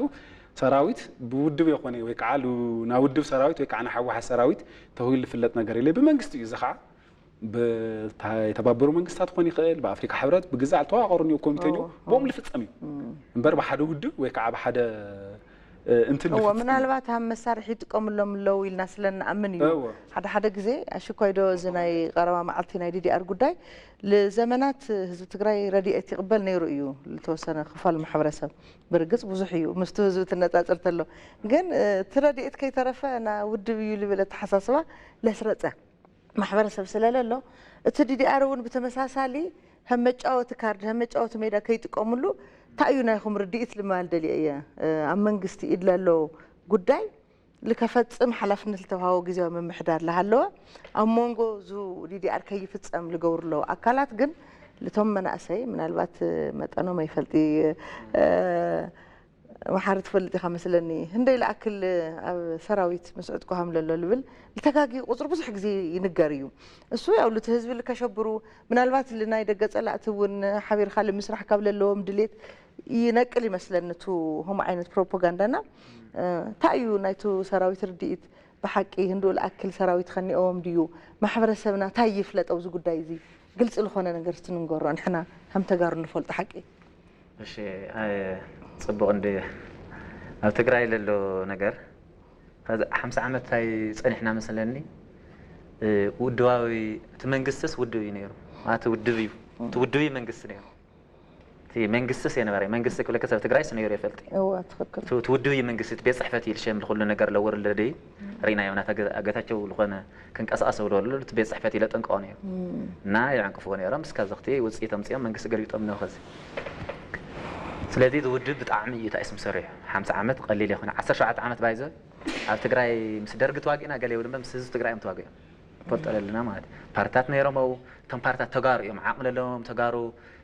ሰራዊት ብውድብ የኾነ ወይ ከዓ ሉ-፣ ናይ ውድብ ሰራዊት ወይ ከዓ ናይ ህወሓት ሰራዊት ተባሂሉ ዝፍለጥ ነገር የለ። ብመንግስቲ እዩ። እዚ ከዓ ብታ-፣ የተባበሩ መንግስታት ክኾን ይኽእል፣ ብኣፍሪካ ሕብረት፣ ብግዛዕ ዝተዋቀሩ እኒኦ ኮሚቴ እኒኦ፣ እዎ፣ ብኦም እዎ። ዝፍጸም እዩ። እም። እምበር ብሓደ ውድብ ወይ ከዓ ብሓደ፣ እ፣ እንትን እዎ፣ ዝፍጸም ምናልባት ሃም መሳርሒ ይጥቀምሎም ኣለዉ ኢልና ስለ ንኣምን እዩ። እዎ። ሓደ ሓደ ግዜ ኣሽኳይ ዶ እዚ ናይ ቀረባ መዓልቲ ናይ ዲዲኣር ጉዳይ ልዘመናት ህዝቢ ትግራይ ረድኤት ይቕበል ነይሩ እዩ፣ ልተወሰነ ክፋል ማሕበረሰብ። ብርግጽ ብዙሕ እዩ፣ ምስቲ ህዝቢ ትነጻጽር ተሎ። ግን፣ እ፣ እቲ ረድኤት ከይተረፈ ና ውድብ እዩ ልብል ኣተሓሳስባ ለስረጸ። ማሕበረሰብ ስለ ለሎ፣ እቲ ዲዲኣር እውን ብተመሳሳሊ ከም መጫወቲ ካርድ፣ ከም መጫወቲ ሜዳ ከይጥቀምሉ፣ እንታይ እዩ ናይኹም ርድኢት ልማል ደልየ እየ። እ፣ ኣብ መንግስቲ ኢድ ለሎ ጉዳይ ልከፈጽም ሓላፍነት ልተዋሃቦ ግዜያዊ ምምሕዳር ልሃለወ፣ ኣብ መንጎ ዙ ዲዲኣር ከይፍጸም ልገብሩ ኣለዉ ኣካላት ግን፣ ልቶም መናእሰይ ምናልባት መጠኖም ኣይፈልጥ፣ እ፣ መሓሪ ትፈልጥ ኢኻ መስለኒ። ህንደይ ልኣክል ኣብ ሰራዊት ምስ ዕጥቁ ሃም ለሎ ልብል ልተጋጊ ቁጽሪ ብዙሕ ግዜ ይንገር እዩ። እሱ ያው ልቲ ህዝቢ ልከሸብሩ፣ ምናልባት ልናይ ደገ ጸላእቲ እውን ሓቢርካ ልምስራሕ ካብ ለለዎም ድሌት ይነቅል ይመስለኒ። እቱ ሆም ዓይነት ፕሮፓጋንዳና፣ እ፣ እንታይ እዩ ናይቱ ሰራዊት ርድኢት ብሓቂ ህንዱ ልኣክል ሰራዊት ከኒኦዎም ድዩ? ማሕበረሰብና እንታይ ይፍለጥ ኣብዚ ጉዳይ እዚ? ግልፂ ዝኾነ ነገር እስቲ ንንገሮ፣ ንሕና ከም ተጋሩ ንፈልጦ ሓቂ። እሺ፣ ኣይ፣ ጽቡቕ እንደ ኣብ ትግራይ ለሎ ነገር ከዚ ሓምሳ ዓመት ታይ ጸኒሕና መስለኒ። እ፣ ውድባዊ እቲ መንግስትስ ውድብ እዩ ነይሩ። ማለት ውድብ እዩ። እቲ ውድብ እዩ መንግስቲ ነይሩ። እቲ መንግስትስ የነበረ መንግስቲ ክብለከ ሰብ ትግራይስ ነይሩ የፈልጥ። እዋ ትኽክል። እቲ እቲ ውድብ እዩ መንግስቲ፣ እቲ ቤት ጽሕፈት እዩ ልሸም ልኩሉ ነገር ለወርለደ እዩ። ሪና የብና ጌታቸው ዝኾነ ክንቀሳቀስ ብሎ ኣሎ እቲ ቤት ጽሕፈት ኢለ ጠንቀቆ ነይሩ። እና ይዕንቅፍዎ ነይሮም። እስካብ ዘኽቲ ውፅኢት ኣምፅኦም መንግስቲ ገልቢጦም ነው ከዚ። ስለዚ እቲ ውድብ ብጣዕሚ እዩ ታይስም ሰሪሑ። ሓምሳ ዓመት ቀሊል ይኾነ። ዓሰርተ ሸውዓተ ዓመት ባይዘ ኣብ ትግራይ ምስ ደርጊ ተዋጊእና ገለ ይብል እምበር ምስ ህዝቢ ትግራይ እዮም ተዋጊኦም። ፈልጦ ኣለና ማለት እዩ። ፓርትታት ነይሮም ኣው፣ እቶም ፓርትታት ተጋሩ እዮም። ዓቕሚ ለለዎም ተጋሩ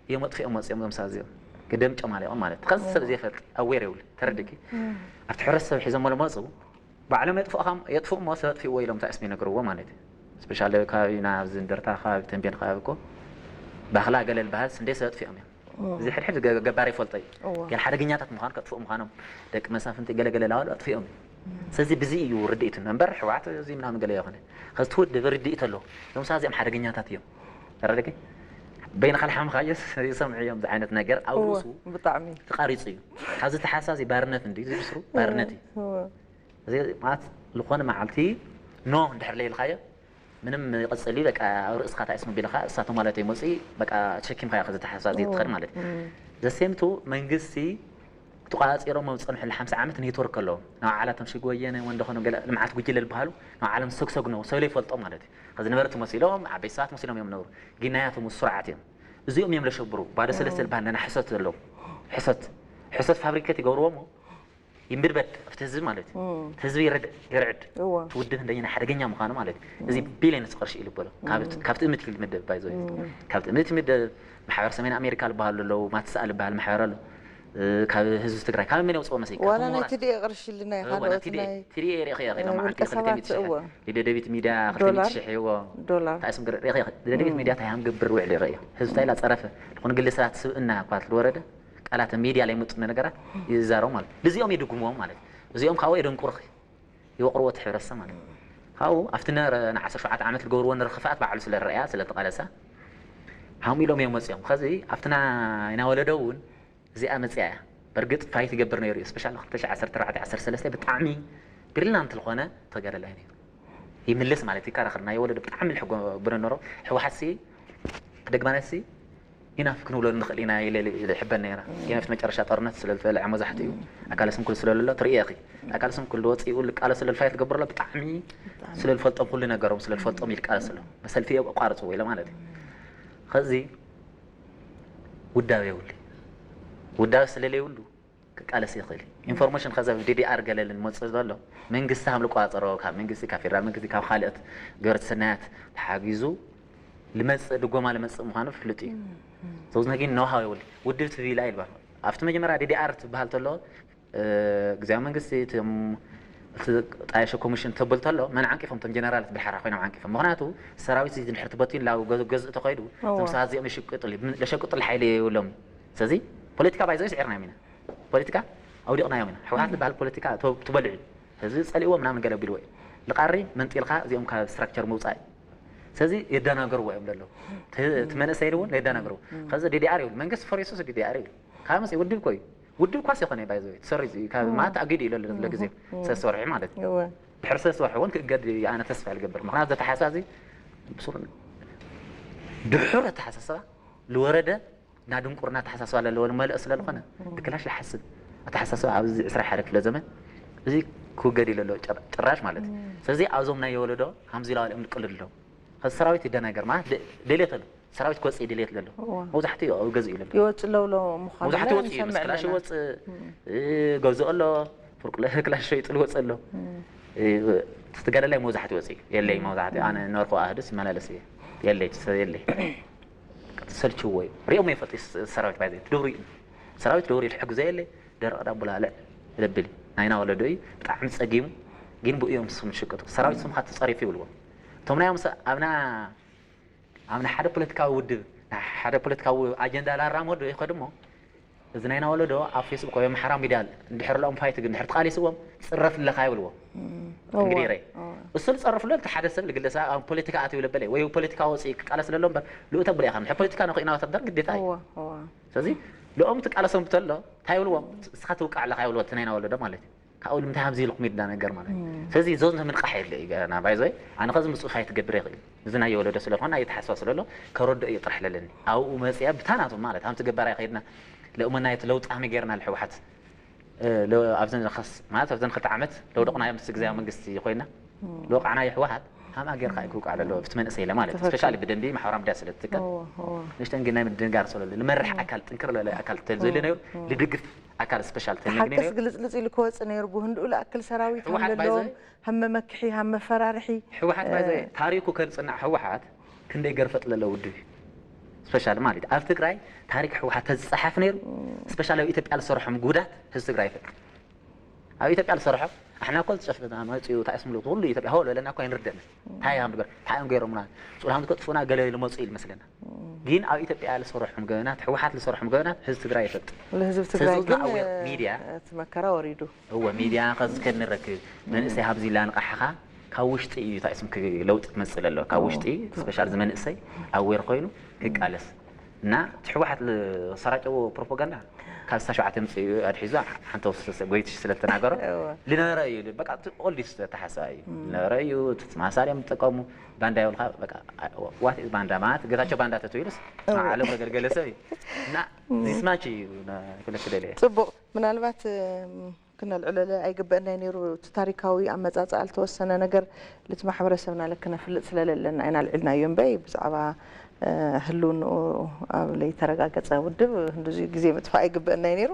እዮም ኣጥፊኦም መፅኦም እዞም ሳዚኦም። ግደም ጨማሊኦም ማለት እዩ። ከዚ ሰብ ዘይፈልጥ ኣዌር የብሉ። ተረድኪ? ኣብቲ ሕብረተሰብ ሒዞም ለመፁ ባዕሎም የጥፍኡኻም የጥፍኡ እሞ ሰብ ኣጥፊእዎ ኢሎም ታይስም ይነግርዎ ማለት እዩ። ስፔሻሊ ከባቢና ኣብዚ እንደርታ ከባቢ ተንቤን ከባቢ እኮ ባኽላ ገለ ዝበሃል ስንደይ ሰብ ኣጥፊኦም እዮም። እዚ ሕድሕድ ገ- ገባር ይፈልጦ እዩ። እዎ። ገለ ሓደገኛታት ምዃን ከጥፍኡ ምዃኖም ደቂ መሳፍንቲ ገለገለ ላባሉ ኣጥፊኦም እዮም። ስለዚ ብዚ እዩ ርድኢቱ እምበር ሕወሓት እዚ ምናምን ገለ ይኾነ ከዚ ትውድብ ርድኢት ኣለዎ። ሎም እዚኦም ሓደገኛታት እዮም። ተረደቂ በይንኻ ልሓምኻዮ ይሰምዑ እዮም። እዚ ዓይነት ነገር ኣብ እዎ፣ ርእሱ ብጣዕሚ ተቃሪፁ እዩ። ካብዚ ተሓሳዚ ባርነት እንዲ ዝብስሩ ባርነት እዩ። እዎ። እዚ ማለት ዝኾነ መዓልቲ ኖ እንድሕር ለይልካዮ ምንም ይቐፅል እዩ። በቃ ኣብ ርእስኻ ታይስሙ ቢልካ እሳቶ ማለት ይመፅእ በቃ ተሸኪምካዮ ከዚ ተሓሳዚ ትኸድ ማለት እዩ። ዘሴምቱ መንግስቲ ተቋፂሮም ኣብ ዝፀንሐሉ ሓምሳ ዓመት ኔትወርክ ኣለዎም። ናብ ዓላቶም ሽግ ወየነ ወንደኾነ ገለ ልምዓት ጉጅለ ዝበሃሉ ናብ ዓለም ዝሰግሰጉ ነበሩ። ሰብ ለይፈልጦም ማለት እዩ። ከዚ ነበርቲ መሲሎም ዓበይቲ ሰባት መሲሎም እዮም ነበሩ። ግን ናያቶም ስርዓት እዮም። እዚኦም እዮም ለሸብሩ። ባዶ ሰለስተ ዝበሃል ነና ሕሰት ዘለዎም ሕሰት ሕሰት ፋብሪኬት ይገብርዎ እሞ ይንብድበድ ኣብቲ ህዝቢ ማለት እዩ። እቲ ህዝቢ ይረድ- ይርዕድ እዎ። እቲ ውድብ እንደኛ ሓደገኛ ምዃኑ ማለት እዩ። እዚ ቢሊዮንስ ቅርሺ እዩ ልበሎ። ካብ- ካብቲ እምት እዩ ልምደብ ባይዘ ካብቲ እምት ይምደብ። ማሕበር ሰሜን ኣሜሪካ ዝበሃሉ ኣለዉ። ማትሳኣ ዝበሃል ማሕበር ኣሎ። እ፣ ካብ ህዝቢ ትግራይ ካብ መን የውፅኦ መሰለካ? ዋላ እቶም ናይ ምሁራት- ትዲኤ ቅርሺ ኢልና እ፣ ኢኻ ዋላ ካልኦት ትዲኤ ናይ ትዲኤ ርኢኸ ኢኻ ናይ ኢሎም መዓልቲ ውልቀ ክልተ ሚእቲ ሰባት ሽሕ እዎ ደደቢት ሚድያ ክልተ ዶላር ሚእቲ ሽሕ ይዎ ዶላር ታይስም ግረ ርኢኸ ኢኻ ደደቢት ሚድያ ታይ ሃም ግብር ውዕል ይረእዮ ህዝቢ ታይ ላፀረፈ ዝኾነ ግለ ሰባት ስብእና እኳ ትወረደ ቃላት ኣብ ሚድያ ላይ መጡ ነገራት ይዛረቡ ማለት እዩ። እዚኦም ይድግምዎም ማለት እዩ። እዚኦም ካብኡ የደንቁርኺ ይወቕርዎ እቲ ሕብረተሰብ ማለት እዩ። ካብኡ ኣብቲ ነበረ ን ዓሰርተ ሸውዓተ ዓመት ዝገብርዎ ነበረ ክፍኣት ባዕሉ ስለ ረኣያ ስለ ተቓለሳ ሃም ኢሎም እዮም መፅኦም። ከዚ ኣብቲ ናይ ወለዶ እውን እዚኣ መፅያ እያ። በርግጥ ፋይት ይገብር ነይሩ እዩ። ስፔሻሊ ክልተ ሽሕ ዓሰርተ ኣርባዕተ ዓሰርተ ሰለስተ ብጣዕሚ ብሪሊያንት ዝኾነ ተጋዳላይ ነይሩ። ይምልስ ማለት ይከራኸር ናይ ወለዶ ብጣዕሚ ልሕጎ ብረ ነሮ። ህወሓትሲ ክደግማነሲ ኢናፍ ክንብሎ ንኽእል ኢና ኢለ ይሕበን ነይረ። ኢናፍ መጨረሻ ጦርነት ስለ ዝፈለዐ መብዛሕትኡ ኣካለ ስንኩል ስለ ዘሎ ትርእዮ ኢኺ። ኣካለ ስንኩል ወፂኡ ልቃለስ ስለ ፋይት ዝገብር ኣሎ ብጣዕሚ ስለ ዝፈልጦም ኩሉ ነገሮም ስለ ዝፈልጦም ይልቃለስ ኣሎ። መሰልፊ እዮም ኣቋርፅዎ ኢለ ማለት እዩ። ከዚ ውዳበ የብሉ። ውዳበ ስለ ዘይብሉ ክቃለስ ይኽእል እዩ። ኢንፎርሜሽን ከዚ ኣብ ዲዲኣር ገለ ልመፅእ ዘሎ መንግስቲ ከም ልቋፀሮ ካብ መንግስቲ ካብ ፌደራል መንግስቲ ካብ ካልኦት ገበርቲ ሰናያት ተሓጊዙ ልመፅእ ድጎማ ልመፅእ ምዃኑ ፍሉጥ እዩ። ዘውዝነ ግን ነውሃው የብሉ። ውድብ ትቪላ ይልባል ኣብቲ መጀመሪያ ዲዲኣር ትበሃል ተሎ እ፣ ግዜያዊ መንግስቲ እቶም እቲ ጣየሾ ኮሚሽን ተብል ተሎ መን ዓንቂፎም እቶም ጀነራላት ብድሓራ ኮይኖም ዓንቂፎም። ምኽንያቱ ሰራዊት እዚ ድሕር ትበትዩ ላው ገዝ- ገዝእ ተኸይዱ እዎ። እቶም ሰባት እዚኦም የሸቅጥሉ ለሸቅጥሉ ሓይሊ የብሎም። ስለዚ ፖለቲካ ባይዘ ስዒርናዮም ኢና። ፖለቲካ ኣውዲቕናዮም ኢና። ህወሓት ዝበሃል ፖለቲካ ተ- ትበልዑ እዩ። ህዝቢ ጸሊእዎ ምናምን ገለ ቢልዎ እዩ። ልቃሪ መንጢልካ እዚኦም ካብ ስትራክቸር ምውፃእ እዩ። ስለዚ የደናገርዎ እዮም ዘለዉ። እቲ እቲ መንእሰይ እውን የደናገርዎ። ከዚ ዲዲኣር ይብሉ መንግስቲ ፈሪሱ ዲዲኣር ይብሉ ካብ መስ ውድብ ኮዩ ውድብ ኳስ ይኾነ ባይዘ ተሰሪዙ እዩ ካብ ማለት ኣጊዱ እዩ ለለ ለግዜ ሰሰርሑ ማለት እዩ። እወ ድሕሪ ሰሰርሑ እውን ክእገድ እዩ ኣነ ተስፋ ልገብር ምክንያቱ ዘተሓሳዚ ብሱር ድሑር ኣተሓሳስባ ልወረደ እና ድንቁርና ኣተሓሳስባ ለለዎ ልመልኦ ስለ ዝኾነ ብክላሽ ልሓስብ ኣተሓሳስባ ኣብዚ ዕስራ ሓደ ክፍለ ዘመን እዚ ክውገድ እዩ ለሎ ጭራሽ ማለት እዩ። ስለዚ ኣብዞም ናይ የወለዶ ሃምዚ ኢላ ዋልኦም ልቅልድ ኣለዉ ከዚ ሰራዊት ይደናገር ማለት ደልየት ኣሎ ሰራዊት ክወፅእ ድልየት ለሎ እዋ። መብዛሕትኡ ኣብ ገዝኡ ለሎ ይወፅእ ለውሎ ምዃኑ መብዛሕትኡ ግን ወፅኡ እዩ ምስ ንሰምዕ ክላሽ ኣለና። ይወፅእ እ፣ ገዝኡ ኣሎ ፍርቁ ክላሽ ሸይጡ ልወፅእ ኣሎ እ፣ ትጋደላይ መብዛሕትኡ ወፅኡ የለይ መብዛሕትኡ ኣነ ነበርኩ ኣህዱስ ይመላለስ እየ የለይ ሰብ የለይ ሰልችዎ እዩ ሪኦም ይፈልጡ ሰራዊት ባይዘ ትደብሩ እዩ ሰራዊት ደብሩ እዩ ትሕግዞ የለይ ደረቕ ዳቦ ላልዕ ለብል እዩ ናይና ወለዶ እዩ ብጣዕሚ ፀጊሙ ግን ብኡ እዮም ስም ዝሽቅጡ ሰራዊት ስምካ ተፀሪፉ ይብልዎ እቶም ናይ ኣምሰ ኣብና ኣብ ናይ ሓደ ፖለቲካዊ ውድብ ናይ ሓደ ፖለቲካዊ ኣጀንዳ ላራመዶ ይኸዱ እሞ እዚ ናይና ወለዶ ኣብ ፌስቡክ ወይ ማሕበራዊ ሚድያ እንድሕር ለኦም ፋይት ግን እንድሕር ተቓሊስዎም ጽረፍለኻ ይብልዎ። እንግዲህ ሬ እሱ ዝጸርፍሉ እቲ ሓደ ሰብ ልግለሰ ኣብ ፖለቲካ ኣትዩ ለበለ ወይ ፖለቲካ ወፂ ክቃለስ ለሎ እምበር ልኡ ተብሎ ኢኻ ምሕ ፖለቲካ ንኽኢና ወታደር ግዴታ እዩ። ስለዚ ልኦም ትቃለሶም ብተሎ እንታይ ይብልዎም? እስኻ ትውቃዕ ኣለኻ ይብልዎ እቲ ናይና ወለዶ ማለት እዩ። ካብኡ ንምንታይ ሃምዚ ኢልኩም ኢድና ነገር ማለት እዩ። ስለዚ ዞን ምንቃሕ የለ እዩ ገና ባይዞይ ኣነ ኸዚ ምፅኡ ፋይት ገብር ይኽእል እዚ ናይ ወለዶ ስለዝኾነ ኣይተሓስባ ስለሎ ከረዶ እዩ ጥራሕ ለለኒ ኣብኡ መፅያ ብታናቱ ማለት ሃምቲ ገባር ኣይኸይድና ለእመና የት ለውጥ ሃሚ ገይርና ልሕወሓት ኣብዘን ኸስ ማለት ኣብዘን ክልተ ዓመት ለውደቕናዮ ምስ እግዚኣብሔር መንግስቲ ኮይና ለወቃዕናዮ ህወሓት ሃምኣ ጌርካ እዩ ክውቃዕ ለሎ ብቲ መንእሰይ ኢለ ማለት እዩ። ስፔሻሊ ብደንቢ ማሕበራዊ ሚድያ ስለ ትጥቀም ንእሽተን ግን ናይ ምድንጋር ሰለሉ ንመርሕ ኣካል ጥንክር ለለ ኣካል ተዘይሉ ነይሩ ልድግፍ ኣካል ስፔሻል ተነግኒ ሓቅስ ነይሩ። ግልጽልጽ ኢሉ ክወጽእ ነይሩ። ብህንድኡ ልኣክል ሰራዊት ህወሓት ሃም ለለዎም ባይዘይ ሃም መመክሒ ሃም መፈራርሒ ህወሓት ባይዘይ ታሪኩ ከንጽናዕ ህወሓት ክንደይ ገርፈጥ ለለ ውድብ እዩ። ስፔሻል ማለት ኣብ ትግራይ ታሪክ ህወሓት ተዝፀሓፍ ነይሩ ስፔሻል ኣብ ኢትዮጵያ ዝሰርሖም ጉዳት ህዝቢ ትግራይ ይፈልጥ። ኣብ ኢትዮጵያ ዝሰርሖ ኣሕና እኮ ዝጨፍና መፅኡ ታእስምሉ ኩሉ ኢትዮጵያ ሆ ለለና እኮ ኣይንርደምን። እንታይ እዮም ንገር እንታይ እዮም ገይሮምና ፁልሃም ከጥፉና ገለ ልመፁ ኢል መስለና። ግን ኣብ ኢትዮጵያ ዝሰርሖም ገበናት ህወሓት ዝሰርሖም ገበናት ህዝቢ ትግራይ ይፈልጥ። ለህዝብ ትግራይ ስለዚ ግን ኣዌር ሚድያ እቲ መከራ ወሪዱ እወ ሚድያ ከዚ ከንረክብ መንእሰይ ሃብዚ ኢላ ንቃሕኻ ካብ ውሽጢ እዩ ታእስም ለውጢ ክመፅእ ለሎ ካብ ውሽጢ ስፔሻል ዝመንእሰይ ኣዌር ኮይኑ ክቃለስ እና እቲ ህወሓት ዝሰራጨዎ ፕሮፓጋንዳ ካብ ስሳ ሸውዓተ ምፅኡ ኣድሒዙ ሓንቲ ወስስ ጎይትሽ ስለ ዝተናገሮ እወ። ልነበረ እዩ በቃ እቲ ኦልዲስ ተሓሳ እዩ ልነበረ እዩ እቲ ማሳርያ ምጠቀሙ ባንዳ ይብልካ በቃ ዋት ባንዳ ማለት ገታቸው ባንዳ ተትብሉስ እወ። ዓለም ዘገልገለ ሰብ እዩ እና ዚስማች እዩ ክለክ ደለ ጽቡቕ ምናልባት እም፣ ክነልዕለለ ኣይግበአናይ ነይሩ እቲ ታሪካዊ ኣመፃፅኣ ልተወሰነ ነገር ልቲ ማሕበረሰብና ለክነፍልጥ ስለለለና ኢና ልዕልናዮ እምበይ ብዛዕባ ህልውንኡ ኣብ ለይተረጋገፀ ውድብ ህንዱዚ ግዜ ምጥፋእ ኣይግበአናይ ነይሩ።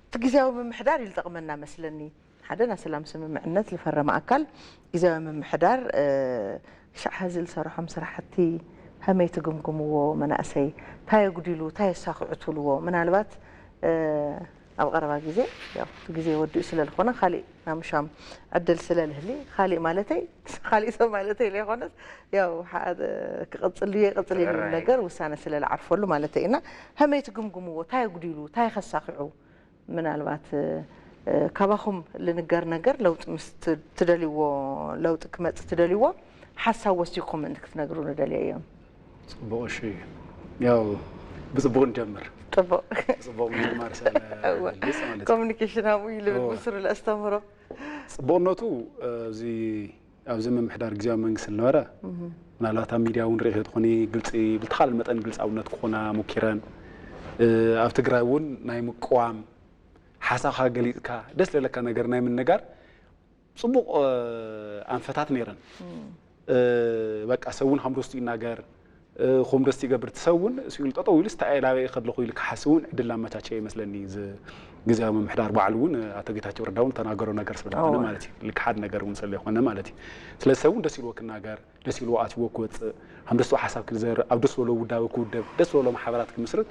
እቲ ግዜያዊ ምምሕዳር ይልጠቕመና መስለኒ ሓደ ናይ ሰላም ስምምዕነት ዝፈረመ ኣካል ግዜያዊ ምምሕዳር ክሻዕ ሐዚ ዝሰርሖም ስራሕቲ ሀመይ ትግምግምዎ መናእሰይ ታይ የጉዲሉ ታይ የሳኽዑ ትብልዎ ምናልባት ኣብ ቀረባ ግዜ ያው እቲ ግዜ ወዲኡ ስለ ዝኾነ ካሊእ ናምሻም ዕድል ስለ ልህሊ ካሊእ ማለተይ ካሊእ ሰብ ማለተይ ለይኮነስ ያው ክቐፅል ድዩ የቐፅል የሉ ነገር ውሳነ ስለ ልዓርፈሉ ማለተይ እና ሀመይ ትግምግምዎ ታይ የጉዲሉ ታይ ከሳኽዑ ምናልባት ካባኹም ልንገር ነገር ለውጢ ምስ ትደልይዎ ለውጢ ክመጽእ ትደልይዎ ሓሳብ ወሲኹም እንት ክትነግሩ ንደልየ እዮም። ጽቡቕ እሺ ያው ብጽቡቕ ንጀምር። ጽቡቕ ጽቡቕ ምጅማር ሰለ እወ። ልስ ማለት እዩ። ኮሚኒኬሽን ሃቡ ይልብል እወ። ብስሩ ለእስተምህሮ። ጽቡቕነቱ እዚ ኣብዚ ምምሕዳር ግዜያዊ መንግስቲ ዝነበረ ምናልባት ኣብ ሚድያ እውን ርኢኺ ትኾኒ ግልፂ ብልተኻለ መጠን ግልፃውነት ክኾና ሞኪረን ኣብ ትግራይ እውን ናይ ምቅዋም ሓሳብካ ገሊፅካ ደስ ለለካ ነገር ናይ ምንጋር ፅቡቕ ኣንፈታት ነይረን በቃ ሰብ እውን ሃምዶስቱ ይናገር ኹም ደስ ይገብር እቲ ሰብ እውን ስኢሉ ጠጠው ኢሉስ እንታይ እየ ናበይ እየ ከድለኹ ኢሉ ክሓስብ እውን ዕድል ኣመቻቸ ይመስለኒ እዚ ግዝያዊ ምምሕዳር ባዕሉ እውን ኣቶ ጌታቸው ረዳ እውን ተናገሮ ነገር ስለ ዝኾነ ማለት እዩ ልክሓድ ነገር እውን ስለ ዝኾነ ማለት እዩ ስለዚ ሰብ እውን ደስ ኢልዎ ክናገር ደስ ኢልዎ ኣትይዎ ክወፅእ ሃም ደስ ሓሳብ ክዘርእ ኣብ ደስ ዝበሎ ውዳበ ክውደብ ደስ ዝበሎ ማሕበራት ክምስርት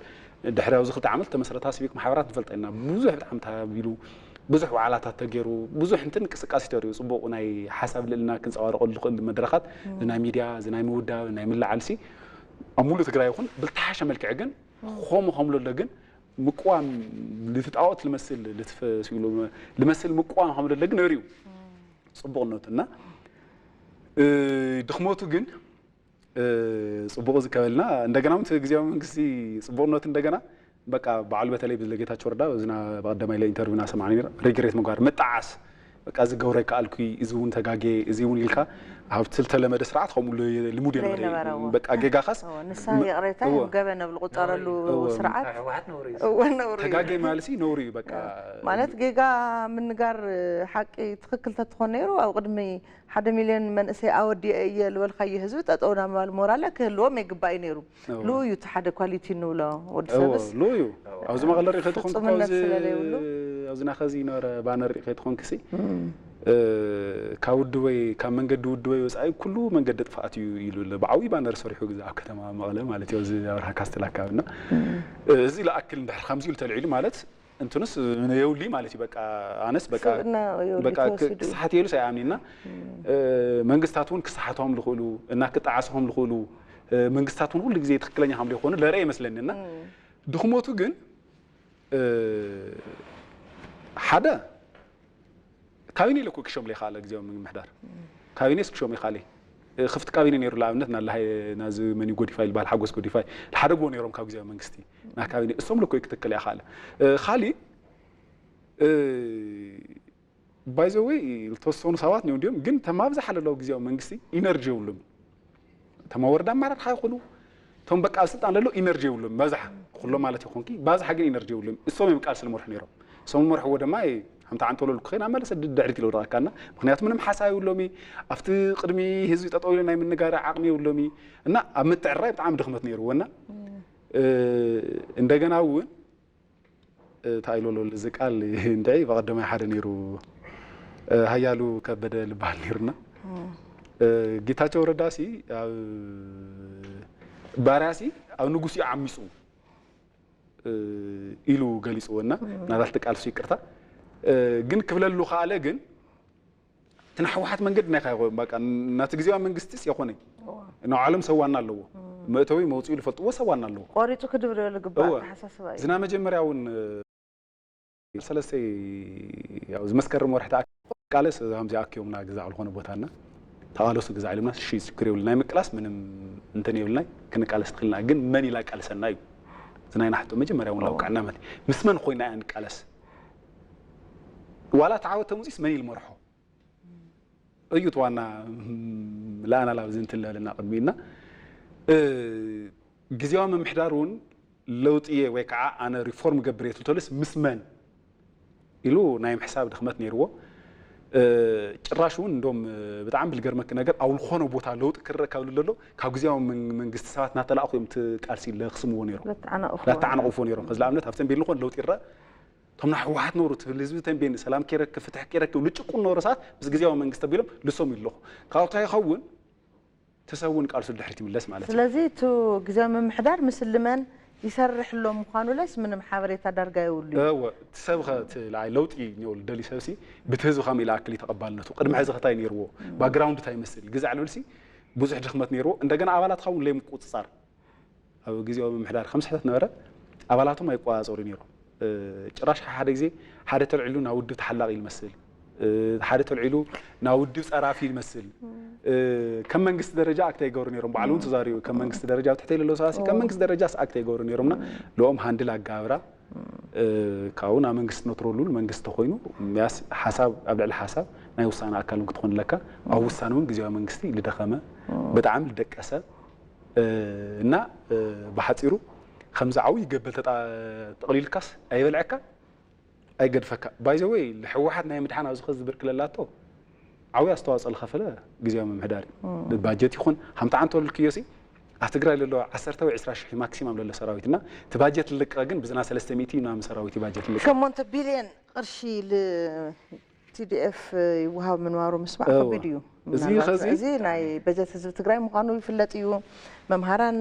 ድሕሪ ኣብዚ ክልተ ዓመት ተመስረታ ሲቪክ ማሕበራት ንፈልጠ ኢና ብዙሕ ብጣዕሚ ተሃቢሉ ብዙሕ ዋዕላታት ተገይሩ ብዙሕ እንትን እንቅስቃሴ ተሪኡ ፅቡቕ ናይ ሓሳብ ልዕልና ክንፀባረቐሉ ዝኽእል መድረኻት እዚ ናይ ሚድያ እዚ ናይ ምውዳብ ናይ ምልዓል ሲ ኣብ ሙሉእ ትግራይ ይኹን ብልተሓሸ መልክዕ ግን ኾም ኾም ለሎ ግን ምቅዋም ልትጣወት ልመስል ልመስል ምቅዋም ኾም ለሎ ግን ነሪኡ ፅቡቕነቱ እና ድኽመቱ ግን ፅቡቕ እዚ ከበልና እንደገና እውን ግዜያዊ መንግስቲ ፅቡቕነቱ እንደገና በቃ ባዕሉ በተለይ ብለጌታቸው ረዳ በዝና በቀደማይ ለኢንተርቪው ናሰማዕኒ ሪግሬት ምግባር ምጣዓስ በቃ እዚ ገብረ ይከኣልኩ እዚ እውን ተጋጌ እዚ እውን ኢልካ ኣብቲ ዝተለመደ ስርዓት ከምኡ ልሙድ የነበረ በቃ ጌጋኻስ ንሳ ይቕሬታ ገበን ኣብ ዝቁፀረሉ ስርዓት ተጋጌ ማለት ነውሪ እዩ በቃ ማለት ጌጋ ምንጋር ሓቂ ትኽክል ተትኾን ነይሩ ኣብ ቅድሚ ሓደ ሚልዮን መንእሰይ ኣወዲአ እየ ዝበልካዮ ህዝቢ ጠጠው ናብ ምባል ሞራለ ክህልዎም የግባእ እዩ ነይሩ። ልኡ እዩ እቲ ሓደ ኳሊቲ እንብሎ ወዲ ሰብስ። ልኡ እዩ። ኣብዚ መቐለ ርኢኸ ተኾንኩ ፍፁምነት ካብዚ ስለለይብሉ። ኣብዚ ናኸዚ ነበረ ባነር ርኢኸ ተኾንክሲ ካብ ውድበይ ካብ መንገዲ ውድበይ ወፃኢ ኩሉ መንገዲ ጥፍኣት እዩ ኢሉ ኣሎ። ብዓብዪ ባነር ሰሪሑ ግዛ ኣብ ከተማ መቐለ ማለት እዩ ኣብዚ ኣብርሃ ካስትል ኣካባቢ እና እዚ ልኣክል እንድሕር ከምዚ ኢሉ ተልዒሉ ማለት እንትንስ የውሊ ማለት እዩ በቃ ኣነስ በቃ ስብእና የውሊ በቃ ተወሲዱ እዩ። ክስሓት የሉስ ኣይኣምንና መንግስታት እውን ክስሓቶም ዝኽእሉ እና ክጣዓስኹም ዝኽእሉ መንግስታት እውን ሁሉ ግዜ ትክክለኛ ከም ዘይኮኑ ለርአ ይመስለኒ እና ድኽመቱ ግን ሓደ ካቢኔ ኢለ እኮ ክሸም ዘይከኣለ ግዜያዊ ምምሕዳር። ካቢኔስ ክሸም ይኸኣለ። ክፍቲ ካቢኔ ነይሩ፣ ንኣብነት ናለ ሃይ-፣ ናዚ መን እዩ ጎዲፋይ ዝበሃል ሓጎስ ጎዲፋይ ሓደ ጎ ነይሮም ካብ ግዜያዊ መንግስቲ ና ካቢኔ እሶም ለኮ ክትክል እያ ከኣለ። ካሊእ ባይዘወይ ዝተወሰኑ ሰባት ኒው እንዲዮም ግን ተማብዛሕ ለለው ግዜያዊ መንግስቲ ኢነርጂ የብሉም። እቶም ወረዳ ኣመራርሓ ይኹኑ እቶም በቃ ኣብ ስልጣን ለለው ኢነርጂ የብሉም። በዛሕ ኩሎም ማለት ይኹንኪ ባዝሓ ግን ኢነርጂ የብሉም። እሶም እዮም ቃልሲ ዝመርሑ ነይሮም። እሶም ዝመርሕዎ ድማ ሓምታ ዓንተሎ ልኩ ከይና መለሰ ድድሕሪት ኢሎ ደቃካና። ምክንያቱ ምንም ሓሳብ የብሎሚ። ኣብቲ ቅድሚ ህዝቢ ጠጠው ኢሎ ናይ ምንጋር ዓቕሚ የብሎሚ። እና ኣብ ምትዕራይ ብጣዕሚ ድኽመት ነይርዎ እና እንደገና እውን እንታይ ኢሎ ኣሎ እዚ ቃል እንድዒ ብቐደማይ ሓደ ነይሩ ሃያሉ ከበደ ልበሃል ነይሩና። ጌታቸው ረዳሲ ኣብ ባርያሲ ኣብ ንጉስ እዩ ዓሚፁ ኢሉ ገሊፅዎ እና ናዳልቲ ቃልሱ ይቅርታ ግን ክብለሉ ከኣለ ግን እቲ ናይ ህወሓት መንገዲ ናይ ካይኮ በቃ ናቲ ግዜያዊ መንግስቲስ የኾነ ንዓለም ሰዋና ኣለዎ። መእተዊ መውፅኡ ዝፈልጥዎ ሰዋና ኣለዎ። ቆሪፁ ክድብር ዝግባእ እወ። ኣተሓሳስባ እዩ። ዝና መጀመርያ እውን ሰለስተ ያው ዝመስከርም ወርሒ ተኣ ቃለስ ከምዚ ኣክዮምና ግዛዕ ዝኾነ ቦታና ተቓለሱ ግዛዕ ኢልና እሺ ችግር የብልና ናይ ምቅላስ ምንም እንትን የብልና ክንቃለስ ትኽልና ግን መን ኢላ ቃልሰና እዩ ዝናይ ናሕቶ መጀመርያ እውን ላውቃዕና ማለት ምስ መን ኮይና እያ ንቃለስ ዋላ ተዓወት ተምፂስ መን ኢል መርሖ እዩ እቲ ዋና ለኣና ላብ ዝንትን ለበለና ቅድሚና ግዜያዊ ምምሕዳር እውን ለውጢ እየ ወይ ከዓ ኣነ ሪፎርም ገብር እየ ትብተሉስ ምስ መን ኢሉ ናይ ምሕሳብ ድኽመት ነይርዎ። ጭራሽ እውን እንዶም ብጣዕሚ ብልገርመኪ ነገር ኣብ ዝኾነ ቦታ ለውጢ ክረእ ካብ ዝሎ ካብ ግዜያዊ መንግስቲ ሰባት እናተላእኹ እዮም እቲ ቃልሲ ለክስምዎ ነይሮም ላተዓናቕፍዎ ነይሮም። ከዚ ንኣብነት ኣብተን ቤት ልኾን ለውጢ ይረእ እቶም ናይ ህወሓት ነበሩ እቲ ህዝቢ ተንቤን ሰላም ከይረክብ ፍትሒ ከይረክብ ልጭቁን ነበሩ ሰባት ምስ ግዜያዊ መንግስቲ ኣቢሎም ልሶም ይለኹ ካብታ ይኸውን እቲ ሰብ እውን ቃልሱ ድሕሪት ይምለስ ማለት እዩ። ስለዚ እቲ ግዜያዊ ምምሕዳር ምስልመን ይሰርሕ ኣሎ ምዃኑ ለስ ምንም ሓበሬታ ዳርጋ የብሉ እዩ። እወ እቲ ሰብ ኸ እቲ ለዓይ ለውጢ ኒኦ ልደሊ ሰብሲ ብቲ ህዝቢ ከም ኢላ ኣክል ተቐባልነቱ ቅድሚ ሕዚ ኸታይ ነይርዎ ባክግራውንድ እንታይ ይመስል ግዛዕ ልብልሲ ብዙሕ ድኽመት ነይርዎ እንደገና ኣባላት ኸውን ለይ ምቁፅፃር ኣብ ግዜያዊ ምምሕዳር ከም ስሕተት ነበረ ኣባላቶም ኣይቆፃፀሩ ነይሮም። ጭራሽ ሓደ ግዜ ሓደ ተልዒሉ ናብ ውድብ ተሓላቒ ይመስል ሓደ ተልዒሉ ናብ ውድብ ፀራፊ ይመስል ከም መንግስቲ ደረጃ ኣክት ኣይገብሩ ነይሮም ባዕሉ እውን ተዛሪቡ ከም መንግስቲ ደረጃ ኣብ ትሕተይ ለለው ሰባት ከም መንግስቲ ደረጃስ ኣክት ኣይገብሩ ነይሮምና ልኦም ሃንድል ኣጋብራ ካብኡ ናብ መንግስቲ ነትረሉ መንግስቲ ተኮይኑ ያስ ሓሳብ ኣብ ልዕሊ ሓሳብ ናይ ውሳነ ኣካል እውን ክትኾን ኣለካ ኣብ ውሳነ እውን ግዜያዊ መንግስቲ ልደኸመ ብጣዕሚ ልደቀሰ እና ብሓፂሩ ከምዚ ዓብዪ ገበል ተጠቕሊልካስ ኣይበልዐካ ኣይገድፈካ ባይዘወይ ንሕወሓት ናይ ምድሓን ኣብዚ ከዚ ዝብርክለላቶ ዓብዪ ኣስተዋፅኦ ዝኸፈለ ግዜያዊ ምምሕዳር እዩ ባጀት ይኹን ሃምታ ዓንተወልክዮሲ ኣብ ትግራይ ለሎ ዓሰርተ ወይ ዕስራ ሽሕ ማክሲማም ለሎ ሰራዊት እና እቲ ባጀት ልልቀ ግን ብዝና ሰለስተ ሚእቲ ምናምን ሰራዊት እዩ ባጀት ልልቀ ሸሞንተ ቢልዮን ቅርሺ ል ቲ ዲ ኤፍ ይወሃብ ምንባሩ ምስማዕ ከቢድ እዩ። እዚ ምናልባት ኸዚ እዚ ናይ በጀት ህዝቢ ትግራይ ምዃኑ ይፍለጥ እዩ። መምሃራን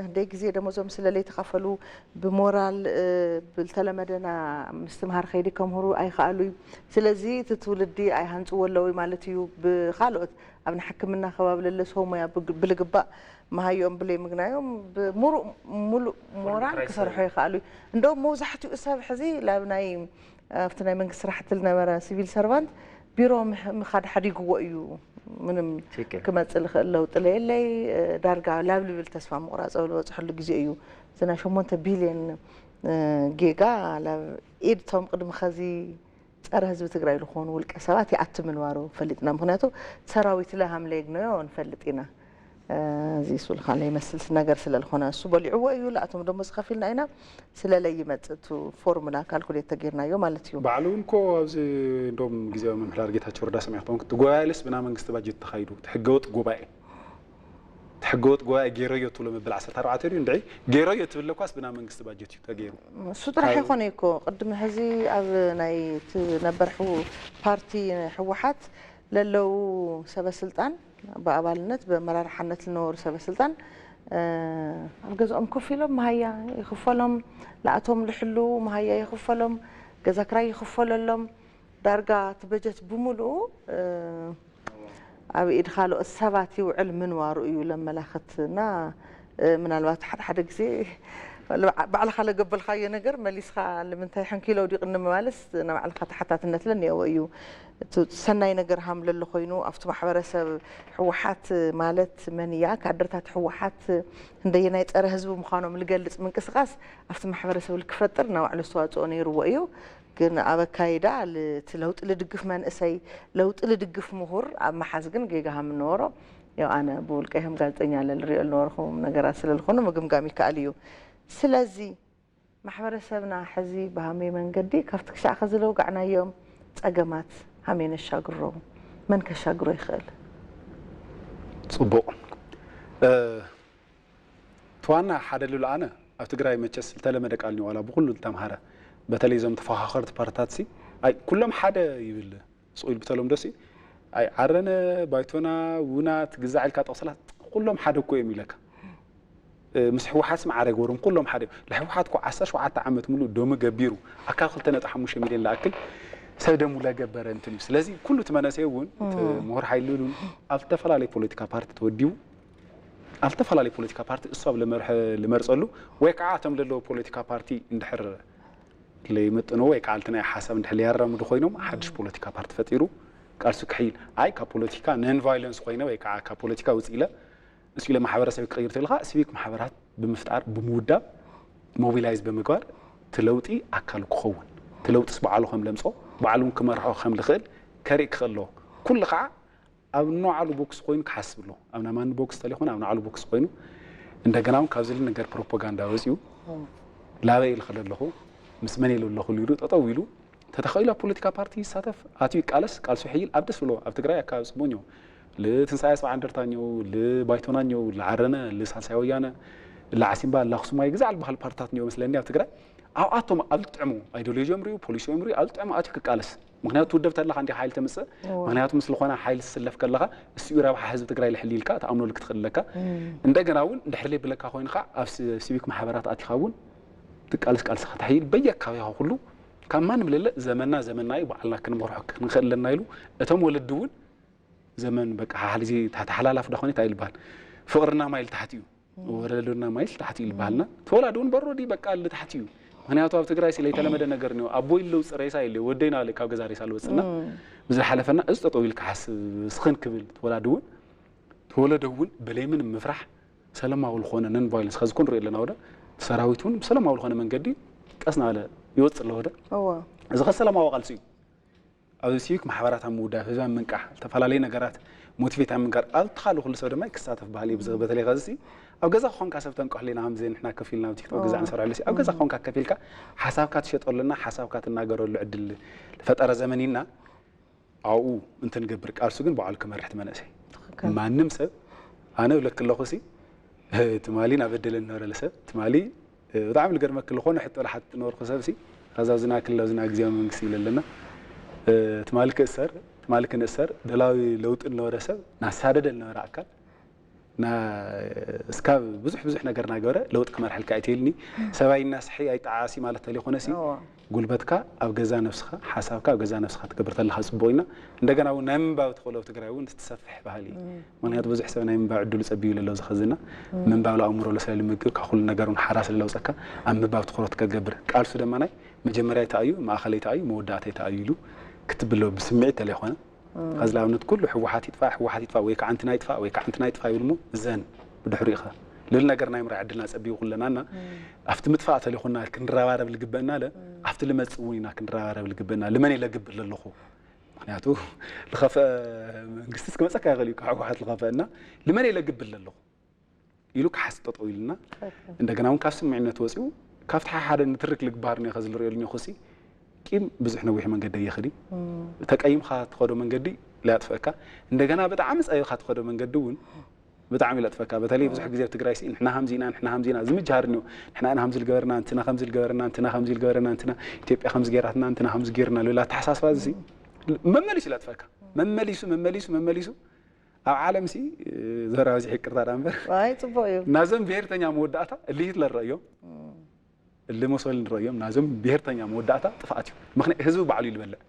ህደይ ግዜ ደሞዞም ስለ ለይተኸፈሉ ብሞራል ብልተለመደና ምስትምሃር ከይዲ ከምህሩ ኣይኸኣሉ እዩ። ስለዚ እቲ ትውልዲ ኣይሃንፅዎ ኣለዉ ማለት እዩ። ብኻልኦት ኣብ ናይ ሕክምና ከባቢ ለለስሆ ሞያ ብልግባእ መሃዮም ብለይ ምግናዮም ብምሩእ ሙሉእ ሞራል ክሰርሑ ይኸኣሉ እዩ። እንደውም መብዛሕትኡ ሰብ ሕዚ ላብ ናይ ኣብቲ ናይ መንግስቲ ስራሕቲ ዝነበረ ሲቪል ሰርቫንት ቢሮ ምኻድ ሓዲግዎ እዩ ምንም ክመፅእ ዝኽእል ለውጢ ለየለይ ዳርጋ ላብ ልብል ተስፋ ምቑራፅ ዝበፅሐሉ ግዜ እዩ እዚ ናይ ሸሞንተ ቢልየን ጌጋ ላብ ኢድ ቶም ቅድሚ ኸዚ ፀረ ህዝቢ ትግራይ ዝኾኑ ውልቀ ሰባት ይኣቲ ምንባሩ ፈሊጥና ምክንያቱ ሰራዊት ለሃም ለየግነዮ ንፈልጥ ኢና እዚ ሱልካ ለይመስል ነገር ስለ ዝኾነ እሱ በሊዕዎ እዩ ለኣቶም ደሞዝ ከፊልና ኢና ስለ ለይመፅእ እቲ ፎርሙላ ካልኩሌት ተጌርናዮ ማለት እዩ። ባዕሉ እውን እኮ ኣብዚ እንደም ግዜያዊ ምምሕዳር ጌታቸው ረዳ ሰሚዕካ ትኸውን እቲ ጉባኤ ልስ ብና መንግስቲ ባጀት ተኻይዱ እቲ ሕገወጥ ጉባኤ እቲ ሕገወጥ ጉባኤ ገይረዮ ትብሎ መበል ዓሰርተ ኣርባዕተ ድዩ እንድዒ ገይረዮ ትብል ለኳስ ብና መንግስቲ ባጀት እዩ ተገይሩ። እሱ ጥራሕ ይኾነ እኮ ቅድሚ ሕዚ ኣብ ናይ ነበር ፓርቲ ህወሓት ለለው ሰበስልጣን ብኣባልነት ብኣመራርሓነት ዝነበሩ ሰበስልጣን ኣብ ገዝኦም ኮፍ ኢሎም መሃያ ይኽፈሎም፣ ንኣቶም ዝሕልዉ መሃያ ይኽፈሎም፣ ገዛ ክራይ ይኽፈለሎም፣ ዳርጋ እቲ በጀት ብምልኡ ኣብ ኢድ ካልኦት ሰባት ይውዕል ምንባሩ እዩ ለመላኽት እና ምናልባት ሓደ ሓደ ግዜ ባዕልኻ ለገበልካዮ ነገር መሊስካ ንምንታይ ሕንኪሎ ውዲቕ ንምባልስ ንባዕልኻ ተሓታትነት ለኒአዎ እዩ። እቲ ሰናይ ነገር ሃም ለሎ ኮይኑ ኣብቲ ማሕበረሰብ ህወሓት ማለት መን እያ፣ ካድርታት ህወሓት እንደየናይ ፀረ ህዝቢ ምዃኖም ልገልፅ ምንቅስቃስ ኣብቲ ማሕበረሰብ ልክፈጥር ናባዕሉ ኣስተዋፅኦ ነይርዎ እዩ። ግን ኣብ ኣካይዳ እቲ ለውጢ ልድግፍ መንእሰይ፣ ለውጢ ልድግፍ ምሁር ኣብ መሓዝ ግን ጌጋ ሃም ነበሮ። ያው ኣነ ብውልቀይ ከም ጋዜጠኛ ለልሪኦ ልነበርኩም ነገራት ስለልኾኑ ምግምጋም ይከኣል እዩ። ስለዚ ማሕበረሰብና ሕዚ ብሃመይ መንገዲ ካብቲ ክሻዕ ከዚ ለውጋዕናዮም ጸገማት ሃመይ ነሻግሮ፣ መን ከሻግሮ ይኽእል? ጽቡቕ። እቲ ዋና ሓደ ልብል ኣነ ኣብ ትግራይ መቸስ ዝተለመደ ቃል ዋላ ብኩሉ ዝተምሃረ በተለይ እዞም ተፈኻኸርቲ ፓርትታት ሲ ኣይ ኩሎም ሓደ ይብል ስቕ ኢሉ ብተለምዶ ሲ ኣይ ዓረነ ባይቶና ውናት ግዛዕ ኢልካ ጠቕስላት ኩሎም ሓደ እኮ እዮም ይለካ። ምስ ህወሓት ማዕረ ገበሮም ኩሎም ሓደ እዮም። ለህወሓት እኮ ዓሰርተ ሸውዓተ ዓመት ሙሉእ ደሙ ገቢሩ ኣካል ክልተ ነጥቢ ሓሙሽተ ሚልዮን ለኣክል ሰብ ደሙ ለገበረ እንትን እዩ። ስለዚ ኩሉ እቲ መነሰይ እውን እቲ ምሁር ሓይሊ እውን ኣብ ዝተፈላለዩ ፖለቲካ ፓርቲ ተወዲቡ ኣብ ዝተፈላለዩ ፖለቲካ ፓርቲ እሱ ኣብ ልመርጸሉ ወይ ከዓ እቶም ለለዎ ፖለቲካ ፓርቲ እንድሕር ለይመጥንዎ ወይ ከዓ እቲ ናይ ሓሳብ እንድሕር ለያራምዱ ኮይኖም ሓድሽ ፖለቲካ ፓርቲ ፈጢሩ ቃልሱ ክሕይል ኣይ ካብ ፖለቲካ ነን ቫይለንስ ኮይነ ወይ ከዓ ካብ ፖለቲካ ውፅእ ኢለ እሱ ኢለ ማሕበረሰብ ክቕይር ተልካ ሲቪክ ማሕበራት ብምፍጣር ብምውዳብ ሞቢላይዝ ብምግባር እቲ ለውጢ ኣካል ክኸውን እቲ ለውጢስ በዓሉ ከም ለምፅኦ በዓሉ ክመርሖ ከም ልኽእል ከርኢ ክኽእል ኣለዎ። ኩሉ ከዓ ኣብ ንባዕሉ ቦክስ ኮይኑ ክሓስብ ኣለዎ። ኣብ ናይ ማኒ ቦክስ ተለይኮነ ኣብ ንባዕሉ ቦክስ ኮይኑ እንደገና እውን ካብዚ ልነገር ፕሮፓጋንዳ ወፂኡ ላበይ ኢሉ ከደ ኣለኹ ምስ መን ኢሉ ኣለኹ ኢሉ ጠጠው ኢሉ ተተኸኢሉ ኣብ ፖለቲካ ፓርቲ ይሳተፍ ኣትዩ ይቃለስ ቃልሱ ይሕይል ኣብ ደስ ብሎ ኣብ ትግራይ ኣካባቢ ፅቡቅ ኛው ልትንሳኤ ሰብዓ እንደርታ ኛው ልባይቶና ኛው ልዓረነ ልሳልሳይ ወያነ ልዓሲምባ ላክሱማይ ግዛዕ ዝበሃል ፓርትታት ኛው መስለኒ ኣብ ትግራይ ኣብኣቶም ኣብ ዝጥዕሙ ኣይዲዮሎጂኦም ሪኡ ፖሊሲኦም ሪኡ ኣብ ዝጥዕሙ ኣትዩ ክቃለስ ምክንያቱ ትውደብ ተለካ እንዲካ ሓይሊ ተምፅእ ምክንያቱ ምስ ልኮነ ሓይሊ ትስለፍ ከለካ እሱ እዩ ረብሓ ህዝቢ ትግራይ ልሕሊ ኢልካ ተኣምነሉ ክትኽእል ኣለካ እንደገና እውን ድሕር ዘይብለካ ኮይንካ ኣብ ሲቪክ ማሕበራት ኣቲካ እውን ትቃለስ ቃልስኻ ተሕይል በየኣካባቢኻ ኩሉ ካብ ማንም ለለ ዘመና ዘመና እዩ ባዕልና ክንመርሖ ክንኽእል ኣለና ኢሉ እቶም ወለዲ እውን ዘመን በቃ ሓሓልዚ ተሓላላፍ ዳኾነ እንታይ ይልበሃል ፍቕርና ማይል ታሕቲ እዩ ወለዶና ማይል ታሕቲ እዩ ልበሃልና ተወላዲ እውን በሮዲ በቃ ልታሕቲ እዩ ምክንያቱ ኣብ ትግራይ ለይተለመደ ነገር ነው ኣቦይ ለውፅ ሬሳ የለ ወደይና ካብ ገዛ ሬሳ ልወፅና ብዝሓለፈና እዚ ጠጠው ኢልካ ሓስብ ስኽን ክብል ተወላዲ እውን ተወለደ እውን ብለይምን ምፍራሕ ሰላማዊ ዝኾነ ነን ቫይለንስ ከዚ ኮን ሪኦ ኣለና ወደ ሰራዊት እውን ብሰላማዊ ዝኾነ መንገዲ ቀስ ናለ ይወፅእ ኣሎ ወደ እዚ ከ ሰላማዊ ቃልሲ እዩ ኣብ ሲቪክ ማሕበራት ኣብ ምውዳብ ህዝቢ ኣብ ምንቃሕ ዝተፈላለዩ ነገራት ሞቲቬት ኣብ ምግባር ኣብ ተኻሉ ኩሉ ሰብ ድማ ክሳተፍ ባህል እዩ ብዝበተለይ ከዚ ኣብ ገዛ ክኾንካ ሰብ ተንቀሕሉ ኢና ከምዚ ንሕና ከፊልና ኣብ ቲክቶክ ግዛ ንሰርሐሉ ኣብ ገዛ ክኾንካ ከፊልካ ሓሳብካ ትሸጠሉና ሓሳብካ ትናገረሉ ዕድል ፈጠረ ዘመን ኢና ኣብኡ እንትንገብር ቃልሱ ግን ባዕሉ ክመርሕ እቲ መንእሰይ ማንም ሰብ ኣነ ብለክ ኣለኹ ሲ ትማሊ ናበደለ ነበረ ሰብ ትማሊ ብጣዕሚ ልገርመክ ዝኾነ ሕቶ ልሓት ነበርኩ ሰብ ሲ ከዛ ዝና ክላ ዝና ግዜያዊ መንግስቲ ኢለ ኣለና ትማሊ ክእሰር ትማሊ ክንእሰር ደላዊ ለውጢ ነበረ ሰብ ናሳደደ ነበረ ኣካል እስካብ ብዙሕ ብዙሕ ነገር ናገበረ ለውጢ ክመርሐልካ ኣይትልኒ ሰብኣይ እናስሒ ኣይጠዓሲ ማለት ተለይኮነ ሲ ጉልበትካ ኣብ ገዛ ነብስኻ ሓሳብካ ኣብ ገዛ ነብስኻ ትገብር ተለካ ፅቡቅ ኢና እንደገና እውን ናይ ምንባብ ተኽእሎ ትግራይ እውን ትሰፍሕ ባህሊ ምክንያቱ ብዙሕ ሰብ ናይ ምንባብ ዕድሉ ፀቢዩ ለሎ ዝኸዝና ምንባብ ለኣእምሮ ለስለ ልምግብ ካብ ኩሉ ነገር እውን ሓራ ስለ ለውፀካ ኣብ ምንባብ ትኩረት ከገብር ቃልሱ ደማ ናይ መጀመርያ ይተኣዩ ማእኸል ይተኣዩ መወዳእታ ይተኣዩ ኢሉ ክትብሎ ብስምዒት ተለይኮነ ከዚ ለኣብነት ኩሉ ህወሓት ይጥፋእ ህወሓት ይጥፋእ ወይ ከዓ እንትና ይጥፋእ ወይ ከዓ እንትና ይጥፋእ ይብል እሞ ዘን ብድሕሪኡ ከ ልል ነገር ናይ ምርኣይ ዕድልና ፀቢቡ ኩለና እና ኣብቲ ምጥፋእ ተሊኹና ክንረባረብ ልግበእና ለ ኣብቲ ልመፅእ እውን ኢና ክንረባረብ ልግበእና ልመን ኢለ ግብር ለለኹ ምክንያቱ ልኸፈ መንግስቲ እስክመፀካ ይኽእል እዩ ካብ ህወሓት ልኸፈ እና ልመን ኢለ ግብር ለለኹ ኢሉ ክሓስ ጠጠው ኢልና እንደገና እውን ካብ ስምዕነት ወፂኡ ካብቲ ሓደ ንትርክ ልግባር ኒ ከዚ ልሪኦ ልኒ ኩሲ ቂም ብዙሕ ነዊሕ መንገዲ የኽድ እዩ ተቀይምካ ትኸዶ መንገዲ ሊያጥፈእካ እንደገና ብጣዕሚ ፀቢካ ትኸዶ መንገዲ እውን ብጣዕሚ ይለጥፈካ በተለይ ብዙሕ ግዜ ኣብ ትግራይ ሲ ንሕና ሃምዚና ንሕና ሃምዚና ዝምጅሃር ኒ ንሕና ኢና ሃምዚ ልገበርና እንትና ከምዚ ልገበርና እንትና ከምዚ ልገበርና እንትና ኢትዮጵያ ከምዚ ገይራትና እንትና ከምዚ ገይርና ልብል ኣተሓሳስባ እዚ መመሊሱ ይለጥፈካ መመሊሱ መመሊሱ መመሊሱ ኣብ ዓለም ሲ ዘራብዚ ይቅርታ ዳ እምበር ኣይ ጽቡቅ እዩ ናዞም ብሄርተኛ መወዳእታ እሊ ሂትለር ረእዮም እሊ ሞሶሊኒ ረእዮም ናዞም ብሄርተኛ መወዳእታ ጥፍኣት እዩ ምክንያት ህዝቢ ባዕሉ ይልበልዕ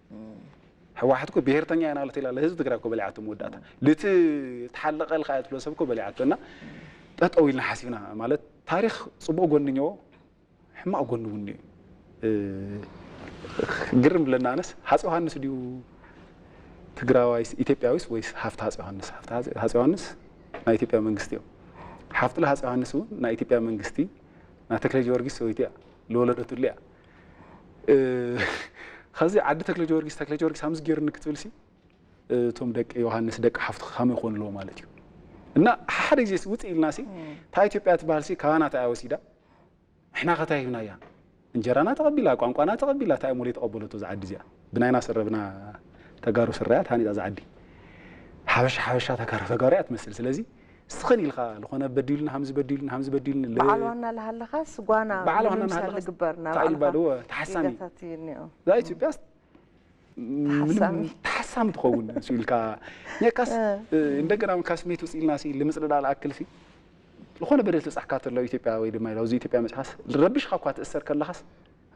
ህወሓት እኮ ብሄርተኛ ኢና ማለት ኢላ ህዝቢ ትግራይ እኮ በሊዓቶ መወዳእታ ልቲ ተሓለቀልካ እያ ትብሎ ሰብ እኮ በሊዓቶ እና ጠጠው ኢልና ሓሲብና ማለት ታሪክ ፅቡቅ ጎንኛዎ ሕማቕ ጎኒ እውን እዩ። ግርም ብለና ኣነስ ሃፀ ዮሃንስ ድዩ ትግራዋይስ ኢትዮጵያዊስ ወይስ ሃፍቲ ሃፀ ዮሃንስ? ሃፍቲ ሃፀ ዮሃንስ ናይ ኢትዮጵያ መንግስቲ እዮም። ሓፍቲ ሃፀ ዮሃንስ እውን ናይ ኢትዮጵያ መንግስቲ ናይ ተክለ ጊዮርጊስ ሰበይቲ እያ። ዝወለደትሉ እያ። ከዚ ዓዲ ተክለ ጊዮርጊስ ተክለ ጊዮርጊስ ሃምዚ ገይሩኒ ክትብል ሲ እቶም ደቂ ዮሃንስ ደቂ ሓፍትኺ ከመይ ይኾኑ ኣለዎ ማለት እዩ። እና ሓደ ግዜ ውፅእ ኢልና ሲ እታ ኢትዮጵያ ትበሃል ሲ ካባና እንታይ እያ ወሲዳ? ንሕና ከ እንታይ ሂብናያ? እንጀራና ተቐቢላ፣ ቋንቋና ተቐቢላ፣ እንታይ እሞ ዘይተቐበለቶ እዛ ዓዲ እዚኣ? ብናይና ስረ፣ ብና ተጋሩ ስረ እያ ተሃኒፃ እዛ ዓዲ። ሓበሻ ሓበሻ፣ ተጋሩ ተጋሩ እያ ትመስል። ስለዚ ስኽን ኢልካ ዝኾነ በዲሉኒ፣ ሃምዚ በዲሉኒ፣ ሃምዚ በዲሉኒ፣ ለ- በዓል ዋና እናሃለኻስ ጓና በዓል ዋና ምምሳል እናሃለኻስ ዝግበር ናብ እንታይ ባዕልኻ ይባል? እወ፣ ተሓሳሚ። ጌጋታት እዩ እኒኦ። እዛ ኢትዮጵያስ ምንም ተሓሳሚ። ተሓሳሚ ትኸውን እሱ ኢልካ ኔካስ እንደገና ካብ ስሜት ውፅእ ኢልና ሲ ልምፅድዳ ልኣክል ሲ ዝኾነ በደል ተፃሕካ ተሎ ኢትዮጵያ ወይ ድማ ኣብዚ ኢትዮጵያ መፅሓስ ረቢሽካ እኳ ትእሰር ከለኻስ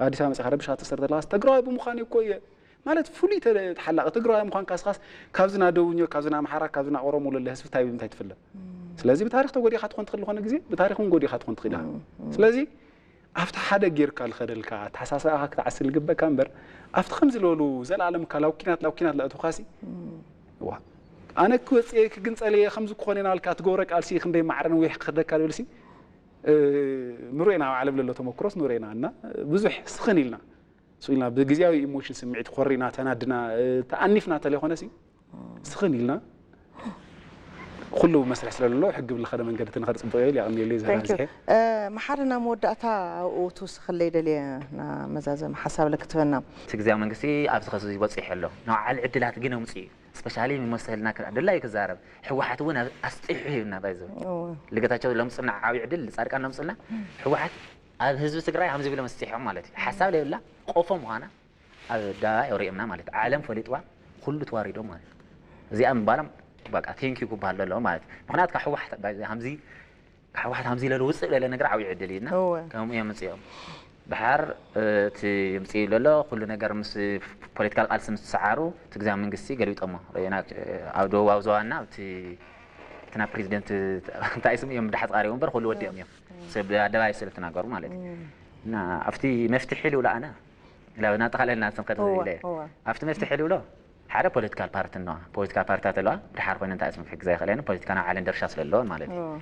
ኣዲስ ኣበባ መፅኻ ረቢሽካ ትእሰር ከለኻስ ትግራዋይ ብምዃን እኮ እየ ማለት ፍሉይ ተሓላቂ ትግራዋይ ምዃንካ ስኻስ ካብዚ ና ደቡብኞ ካብዚ ና ኣምሓራ ካብዚ ና ኦሮሞ ለለ ህዝቢ እንታይ ብምንታይ ትፍለ ስለዚ ብታሪክ ተጎዲኻ ትኾን ትኽእል ዝኾነ ግዜ ብታሪክ እውን ጎዲኻ ትኾን ትኽእል ኢኻ ስለዚ ኣብቲ ሓደ ጌርካ ልኸደልካ ኣተሓሳስባኻ ክትዓስል ዝግበካ እምበር ኣብቲ ከምዚ ዝበሉ ዘለኣለም እካ ላብ ኪናት ላብ ኪናት ለእትውካሲ ዋ ኣነ ክወፅየ ክግንፀል እየ ከምዚ ክኾነ ናልካ ትገብረ ቃልሲ ክንደይ ማዕረ ነዊሕ ክኸደካ ዝብልሲ ንርኤና ኣብ ዓለም ለሎ ተመክሮስ ንርኤና እና ብዙሕ ስኽን ኢልና ስኢልና ብግዜያዊ ኢሞሽን ስምዒት ኮሪና ተናድና ተኣኒፍና ተለይኮነሲ ስኽን ኢልና ኩሉ መስርሕ ስለሎ ሕጊ ብልኸደ መንገዲ ትንኸደ ፅቡቅ ይብል ያቕንየለይ ዘራዝሐ መሓሪ ናብ መወዳእታ ኣብኡ ትውስኸለይ ደልየ ና መዛዘም ሓሳብ ለክትበና እቲ ግዜያዊ መንግስቲ ኣብዚ ኸዚ በፂሑ ኣሎ ንባዕል ዕድላት ግን ኣምፅኡ እዩ ስፔሻሊ መሰልና ደላይ ክዛረብ ህወሓት እውን ኣስጢሑ ሂብና ባይዘ ልገታቸው ለምፅና ዓብዪ ዕድል ፃድቃን ለምፅና ህወሓት ኣብ ህዝቢ ትግራይ ከምዚ ብሎም ኣስጢሖም ማለት እዩ ሓሳብ ለየብላ ቆፎ ምዃና ኣብ ኣደባባይ ኣውሪኦምና ማለት እዩ። ዓለም ፈሊጥዋ ኩሉ ተዋሪዶም ማለት እዩ። እዚኣ ምባሎም በቃ ቴንኪዩ ክበሃል ዘለዎ ማለት እዩ። ምክንያቱ ካብ ህወሓት ከምዚ ካብ ህወሓት ከምዚ ኢለ ልውፅእ ለለ ነገር ዓብዪ ዕድል እዩ እና እወ። ከምኡ እዮም ምፅኦም። ድሓር እቲ ምፅእ ለሎ ኩሉ ነገር ምስ ፖለቲካል ቃልሲ ምስ ተሰዓሩ እቲ ግዝያዊ መንግስቲ ገልቢጦሞ ርኢና ኣብ ደቡባዊ ዞባና ኣብቲ እቲ ናብ ፕሬዚደንት እንታይ ስም እዮም ብድሓር ተቃሪቦም እምበር ኩሉ ወዲኦም እዮም። ሰብ ኣደባባይ ስለ ተናገሩ ማለት እዩ። እና ኣብቲ መፍትሒ ልብሎ ኣነ ናብ እናጠቓለልና ክንከድ እወ፣ ኢለ እወ። ኣብቲ መፍትሒ ልብሎ ሓደ ፖለቲካል ፓርቲ ኣለዋ ፖለቲካል ፓርቲታት ኣለዋ ድሓር ኮይነ እንታይ ስም ክሕግዛ ይኽእለኒ ፖለቲካ ናብ ዓለም ደርሻ ስለ ኣለወን ማለት እዩ እወ።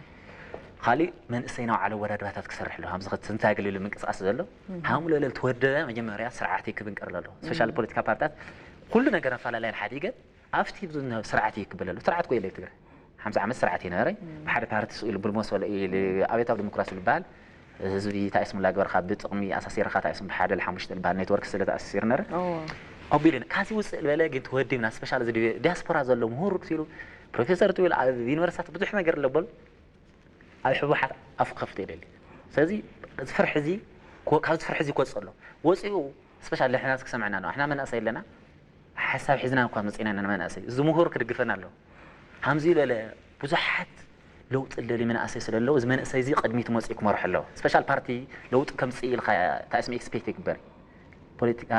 ካሊእ መንእሰይ ናብ ዓለም ወዳድባታት ክሰርሕ ኣለዎ ኣብዚ ትንታይ ገሊሉ ምንቅስቃስ ዘሎ ሃሙ ለለ ተወደበ መጀመርያ ስርዓት ክብንቀር ኣለዎ ስፔሻል ፖለቲካ ፓርቲታት ኩሉ ነገር ኣፈላለያን ሓዲገ ኣብቲ ብዙ ስርዓት ይክበለሉ ስርዓት ኮ የለ ትግራይ ሓምሳ ዓመት ስርዓት ይነበረ ብሓደ ፓርቲ ስኡ ኢሉ ብልሞስ ወለ ኢሉ ኣብዮታዊ ዲሞክራሲ ዝበሃል ህዝቢ ታይስሙላ ግበርካ ብጥቕሚ ኣሳሲርካ ታይስም ብሓደ ሓሙሽተ ዝበሃል ኔትወርክ ስለ ተኣሲር ነረ ኣቢሉ ካዚ ውፅእ ዝበለ ግን ተወዲብና ስፔሻል እዚ ዲያስፖራ ዘሎ ምሁር ሲሉ ፕሮፌሰር ትብል ኣብ ዩኒቨርሲታት ብዙሕ ነገር ኣለበሉ ኣብ ሕወሓት ኣፉ ክኸፍት የደሊ ስለዚ እዚ ፍርሒ እዚ ካብዚ ፍርሒ እዚ ክወፅእ ኣሎ ወፂኡ ስፔሻል ንሕና ክሰምዐና ነው ኣሕና መናእሰይ ኣለና ሓሳብ ሒዝና እኳ መፂና ኢና ንመናእሰይ እዚ ምሁር ክድግፈና ኣለዎ ሃምዚ ለለ ብዙሓት ለውጢ ልደሊ መናእሰይ ስለ ኣለዉ እዚ መንእሰይ እዚ ቅድሚት መፂኡ ክመርሑ ኣለዎ ስፔሻል ፓርቲ ለውጢ ከምፅእ ኢልካ ታስሚ ኤክስፔክት ይግበር ፖለቲካ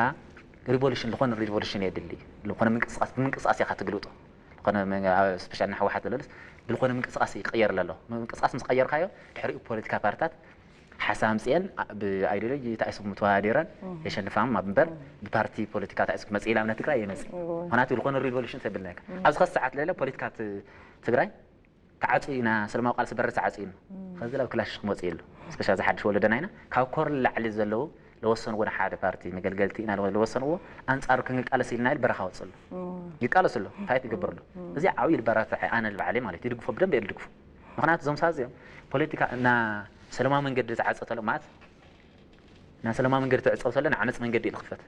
ሪቮሉሽን ዝኾነ ሪቮሉሽን የድሊ ዝኾነ ምንቅስቃስ ብምንቅስቃስ ኢኻ ትግልጦ ዝኾነ ስፔሻል ንሕወሓት ዘለስ ብዝኾነ ምንቅስቃስ ይቀየር ኣሎ ምንቅስቃስ ምስ ቀየርካዮ ድሕሪኡ ፖለቲካ ፓርታት ሓሳብ ኣምፅኤን ብኣይዲዮሎጂ ተኣይስኩም ተወዳዲረን የሸንፋም ኣብ እምበር ብፓርቲ ፖለቲካ ተኣይስኩም መፅእ ኢላ እምነት ትግራይ የመፅእ ምክንያቱ ዝኾነ ሪቮሉሽን ተብል ነካ ኣብዚ ከስ ሰዓት ለለ ፖለቲካ ትግራይ ተዓፅዩ ኢና ሰለማዊ ቃልሲ በሪ ተዓፅዩ ኸዚ ላብ ክላሽ ክመፅእ የሉ ስፔሻል ዝሓድሽ ወለደና ኢና ካብ ኮር ላዕሊ ዘለዉ ለወሰንዎ ንሓደ ፓርቲ መገልገልቲ ኢና ለወሰንዎ ኣንፃሩ ክንቃለስ ኢልና ኢል በረኻ ወፅሉ ይቃለስ ኣሎ ፋይት ይገብር ኣሎ እዚ ዓብዩ ልበራትዐ ኣነ ልባዕለይ ማለት ይድግፎ ብደንብ እየ ልድግፎ ምክንያቱ እዞም ሳዝ እዮም ፖለቲካ እና ሰለማዊ መንገዲ ዝዓፀ ተሎ ማለት እና ሰለማዊ መንገዲ ትዕፀው ተሎ ንዓመፅ መንገዲ እዩ ልክፈት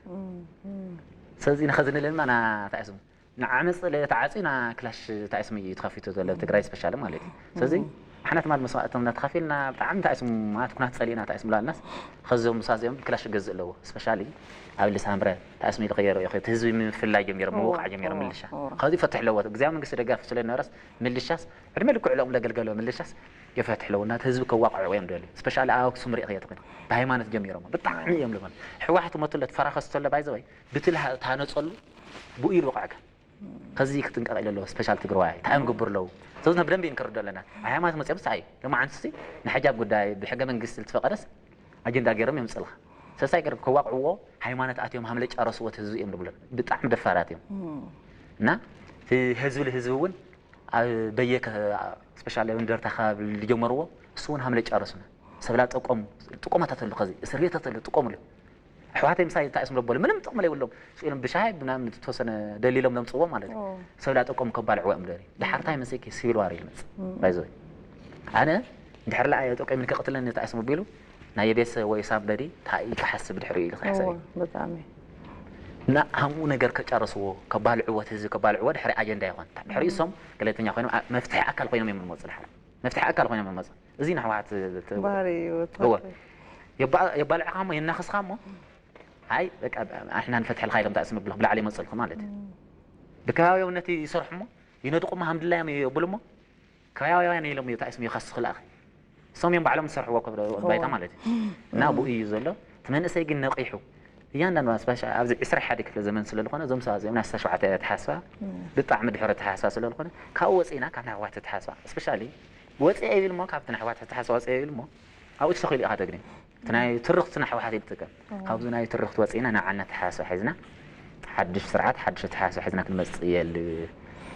ስለዚ ንኸዚ ንልንማ ናታይ ስሙ ንዓመፅ ተዓፅዩ ና ክላሽ እንታይ ስሙ እዩ ተኸፊቱ ዘሎ ትግራይ ስፔሻሊ ማለት እዩ ስለዚ ኣሕና ትማል መስዋእትና ተኸፊልና ብጣዕሚ እንታይ ስሙ ማለት ኩናት ፀሊእና እንታይ ስሙ ላልናስ ኸዞም ምሳዚኦም ክላሽ ገዝእ ኣለዎ ስፔሻሊ ኣብ ልሳምረ እንታይ ስሙ ኢሉ ከየረኦ እቲ ህዝቢ ምፍላይ ጀሚሮም ምውቃዕ ጀሚሮም ምልሻ ኸዚ ይፈትሕ ኣለዎ ግዝያዊ መንግስቲ ደጋፊ ስለ ነበረስ ምልሻስ ዕድመ ልክዕ ሎም ለገልገሎ ምልሻስ የፈትሕ ኣለዎ እናቲ ህዝቢ ከዋቅዕዎ እዮም ደልዩ ስፔሻሊ ኣብ ኣክሱም ሪእኽዮ ትኽእል ብሃይማኖት ጀሚሮም ብጣዕሚ እዮም ልኾን ሕወሓት መቱ ለትፈራኸስ ተሎ ባይዘወይ ብትልሃ ታነፀሉ ብኡ ኢሉ ወቃዕካ ከዚ ክትጥንቀቕ ኢለ ኣለዎ ስፔሻል ትግራዋይ እንታይ እዮም ግብር ኣለዉ ስለዚ ብደንብ እዩ ንክርዶ ኣለና ኣብ ሃይማኖት መፅኦም ሳይ ሎማዓንቲ ሲ ንሕጃብ ጉዳይ ብሕገ መንግስቲ ዝተፈቀደስ ኣጀንዳ ገይሮም የምፅልኻ። ሰሳይ ገይሮም ከዋቕዕዎ ሃይማኖት ኣትዮም ሃምለ ጨረስዎ እቲ ህዝቢ እዮም ዝብሎ። ብጣዕሚ ደፋራት እዮም። እና እቲ ህዝቢ ንህዝቢ እውን ኣብ በየከ ስፔሻሊ ኣብ እንደርታ ከባቢ ዝጀመርዎ እሱ እውን ሃምለ ጨረሱና። ሰብላ ጠቆሙ ጥቆማታት ኣሎ ከዚ እስር ቤታት ኣሎ ጥቆምሉ። ኣሕዋተይ ምሳይ እንታይ ስም ለበሉ ምንም ጥቕሚ ለይብሎም ስኢሎም ብሻሂ ብናም ዝተወሰነ ደሊሎም ለምፅዎ ማለት እዩ። ሰብላ ጠቆሙ ከባልዕዎ እዮም ደሊ ድሓርታይ መሰኪ ሲቪል ዋር ይልመፅ ባይዘ ኣነ እንድሕር ለኣ ጠቆም ከቅትለኒ እንታይ ስም ቢሉ ናይ የቤሰ ወይ ሳምበዲ እንታይ ክሓስብ ድሕሪ ኢሉ ክሕሰብ እዩ። ብጣዕሚ እና ሃምኡ ነገር ከጨረስዎ ከባልዕዎ እቲ ህዝቢ ከባልዕዎ ድሕሪ ኣጀንዳ ይኾን ድሕሪ እሶም ገለልተኛ ኮይኖም ኣ- መፍትሒ ኣካል ኮይኖም እዮም ዝመፁ ድሓር መፍትሒ ኣካል ኮይኖም እዮም ዝመፁ እዚ ንሕወሓት ት- ባህሪ እዩ እወ። የባ- የባልዕኻ እሞ የናኽስኻ እሞ ኣይ በቃ ኣሕና ንፈትሐልካ ኢሎም እንታይ ስም ብሎም ብላዕሊ ይመፅልኩ ማለት እዩ ብከባቢያውነት ይሰርሑ እሞ ይነድቁ እሞ ሃምድላዮም የብሉ እሞ ከባቢያውያን ኢሎም እዩ እንታይ ስም ይኸስኹ ለኣኸ እሶም እዮም ባዕሎም ዝሰርሕዎ ከብረ ባይታ ማለት እዩ እና ብኡ እዩ ዘሎ እቲ መንእሰይ ግን ነቒሑ እያንዳንዱ ስፔሻ ኣብዚ ዕስራ ሓደ ክፍለ ዘመን ስለ ዝኾነ እዞም ሰባት እዚኦም ናይ ኣስራ ሸውዓተ ተሓስባ ብጣዕሚ ድሕሪ ተሓስባ ስለ ዝኾነ ካብኡ ወፂእና ካብ ናይ ህዋት ተሓስባ ስፔሻሊ ወፂአ ይብል እሞ ካብቲ ናይ ህዋት ተሓስባ ወፂአ ይብል እሞ ኣብኡ ተሰኺሉ ኢኻ ተግኒ እቲ ናይ ትርኽቲ ናይ ህወሓት ይጥቀም ካብዚ ናይ ትርኽቲ ወፂእና ናብ ዓና ተሓስባ ሒዝና ሓድሽ ስርዓት ሓድሽ ተሓስባ ሒዝና ክንመፅእ የል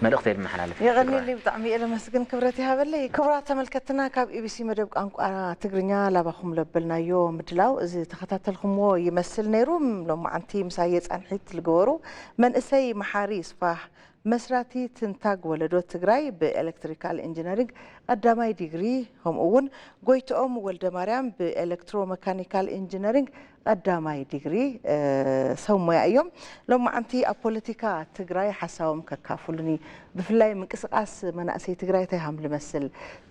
መልእኽቲ የል መሓላለፍ የቐኒለይ ብጣዕሚ እየ ለመስግን ክብረት ይሃበለይ ክቡራት ተመልከትና ካብ ኢቢሲ መደብ ቋንቋ ትግርኛ ላባኹም ለበልናዮ ምድላው እዚ ተኸታተልኩምዎ ይመስል ነይሩ ሎማዓንቲ ምሳየ ፃንሒት ልገበሩ መንእሰይ መሓሪ ይስፋህ መስራቲ ትንታግ ወለዶ ትግራይ ብኤሌክትሪካል ኢንጂነሪንግ ቀዳማይ ዲግሪ ከምኡ እውን ጎይትኦም ወልደማርያም ብኤሌክትሮ መካኒካል ኢንጂነሪንግ ቀዳማይ ዲግሪ ሰብ ሞያ እዮም። ሎማዓንቲ ኣብ ፖለቲካ ትግራይ ሓሳቦም ከካፍሉኒ ብፍላይ ምንቅስቃስ መናእሰይ ትግራይ እንታይ ሃም ልመስል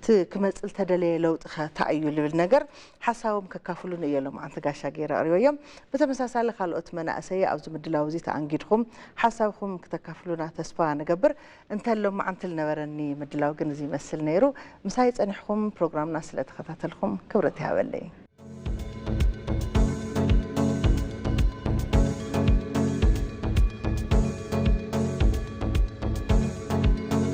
ቲ ክመፅእ ዝተደለየ ለውጢ ከ እንታይ እዩ ልብል ነገር ሓሳቦም ከካፍሉኒ እየ ሎማዓንቲ ጋሻ ገይረ ኣቕሪበዮም። ብተመሳሳሊ ካልኦት መናእሰይ ኣብዚ ምድላው እዚ ተኣንጊድኹም ሓሳብኹም ክተካፍሉና ተስፋ ንገብር። እንተ ሎማዓንቲ ልነበረኒ ምድላው ግን እዚ ይመስል ነይሩ። ምሳይ ፀኒሕኹም ፕሮግራምና ስለ ተኸታተልኹም ክብረት ይሃበለይ።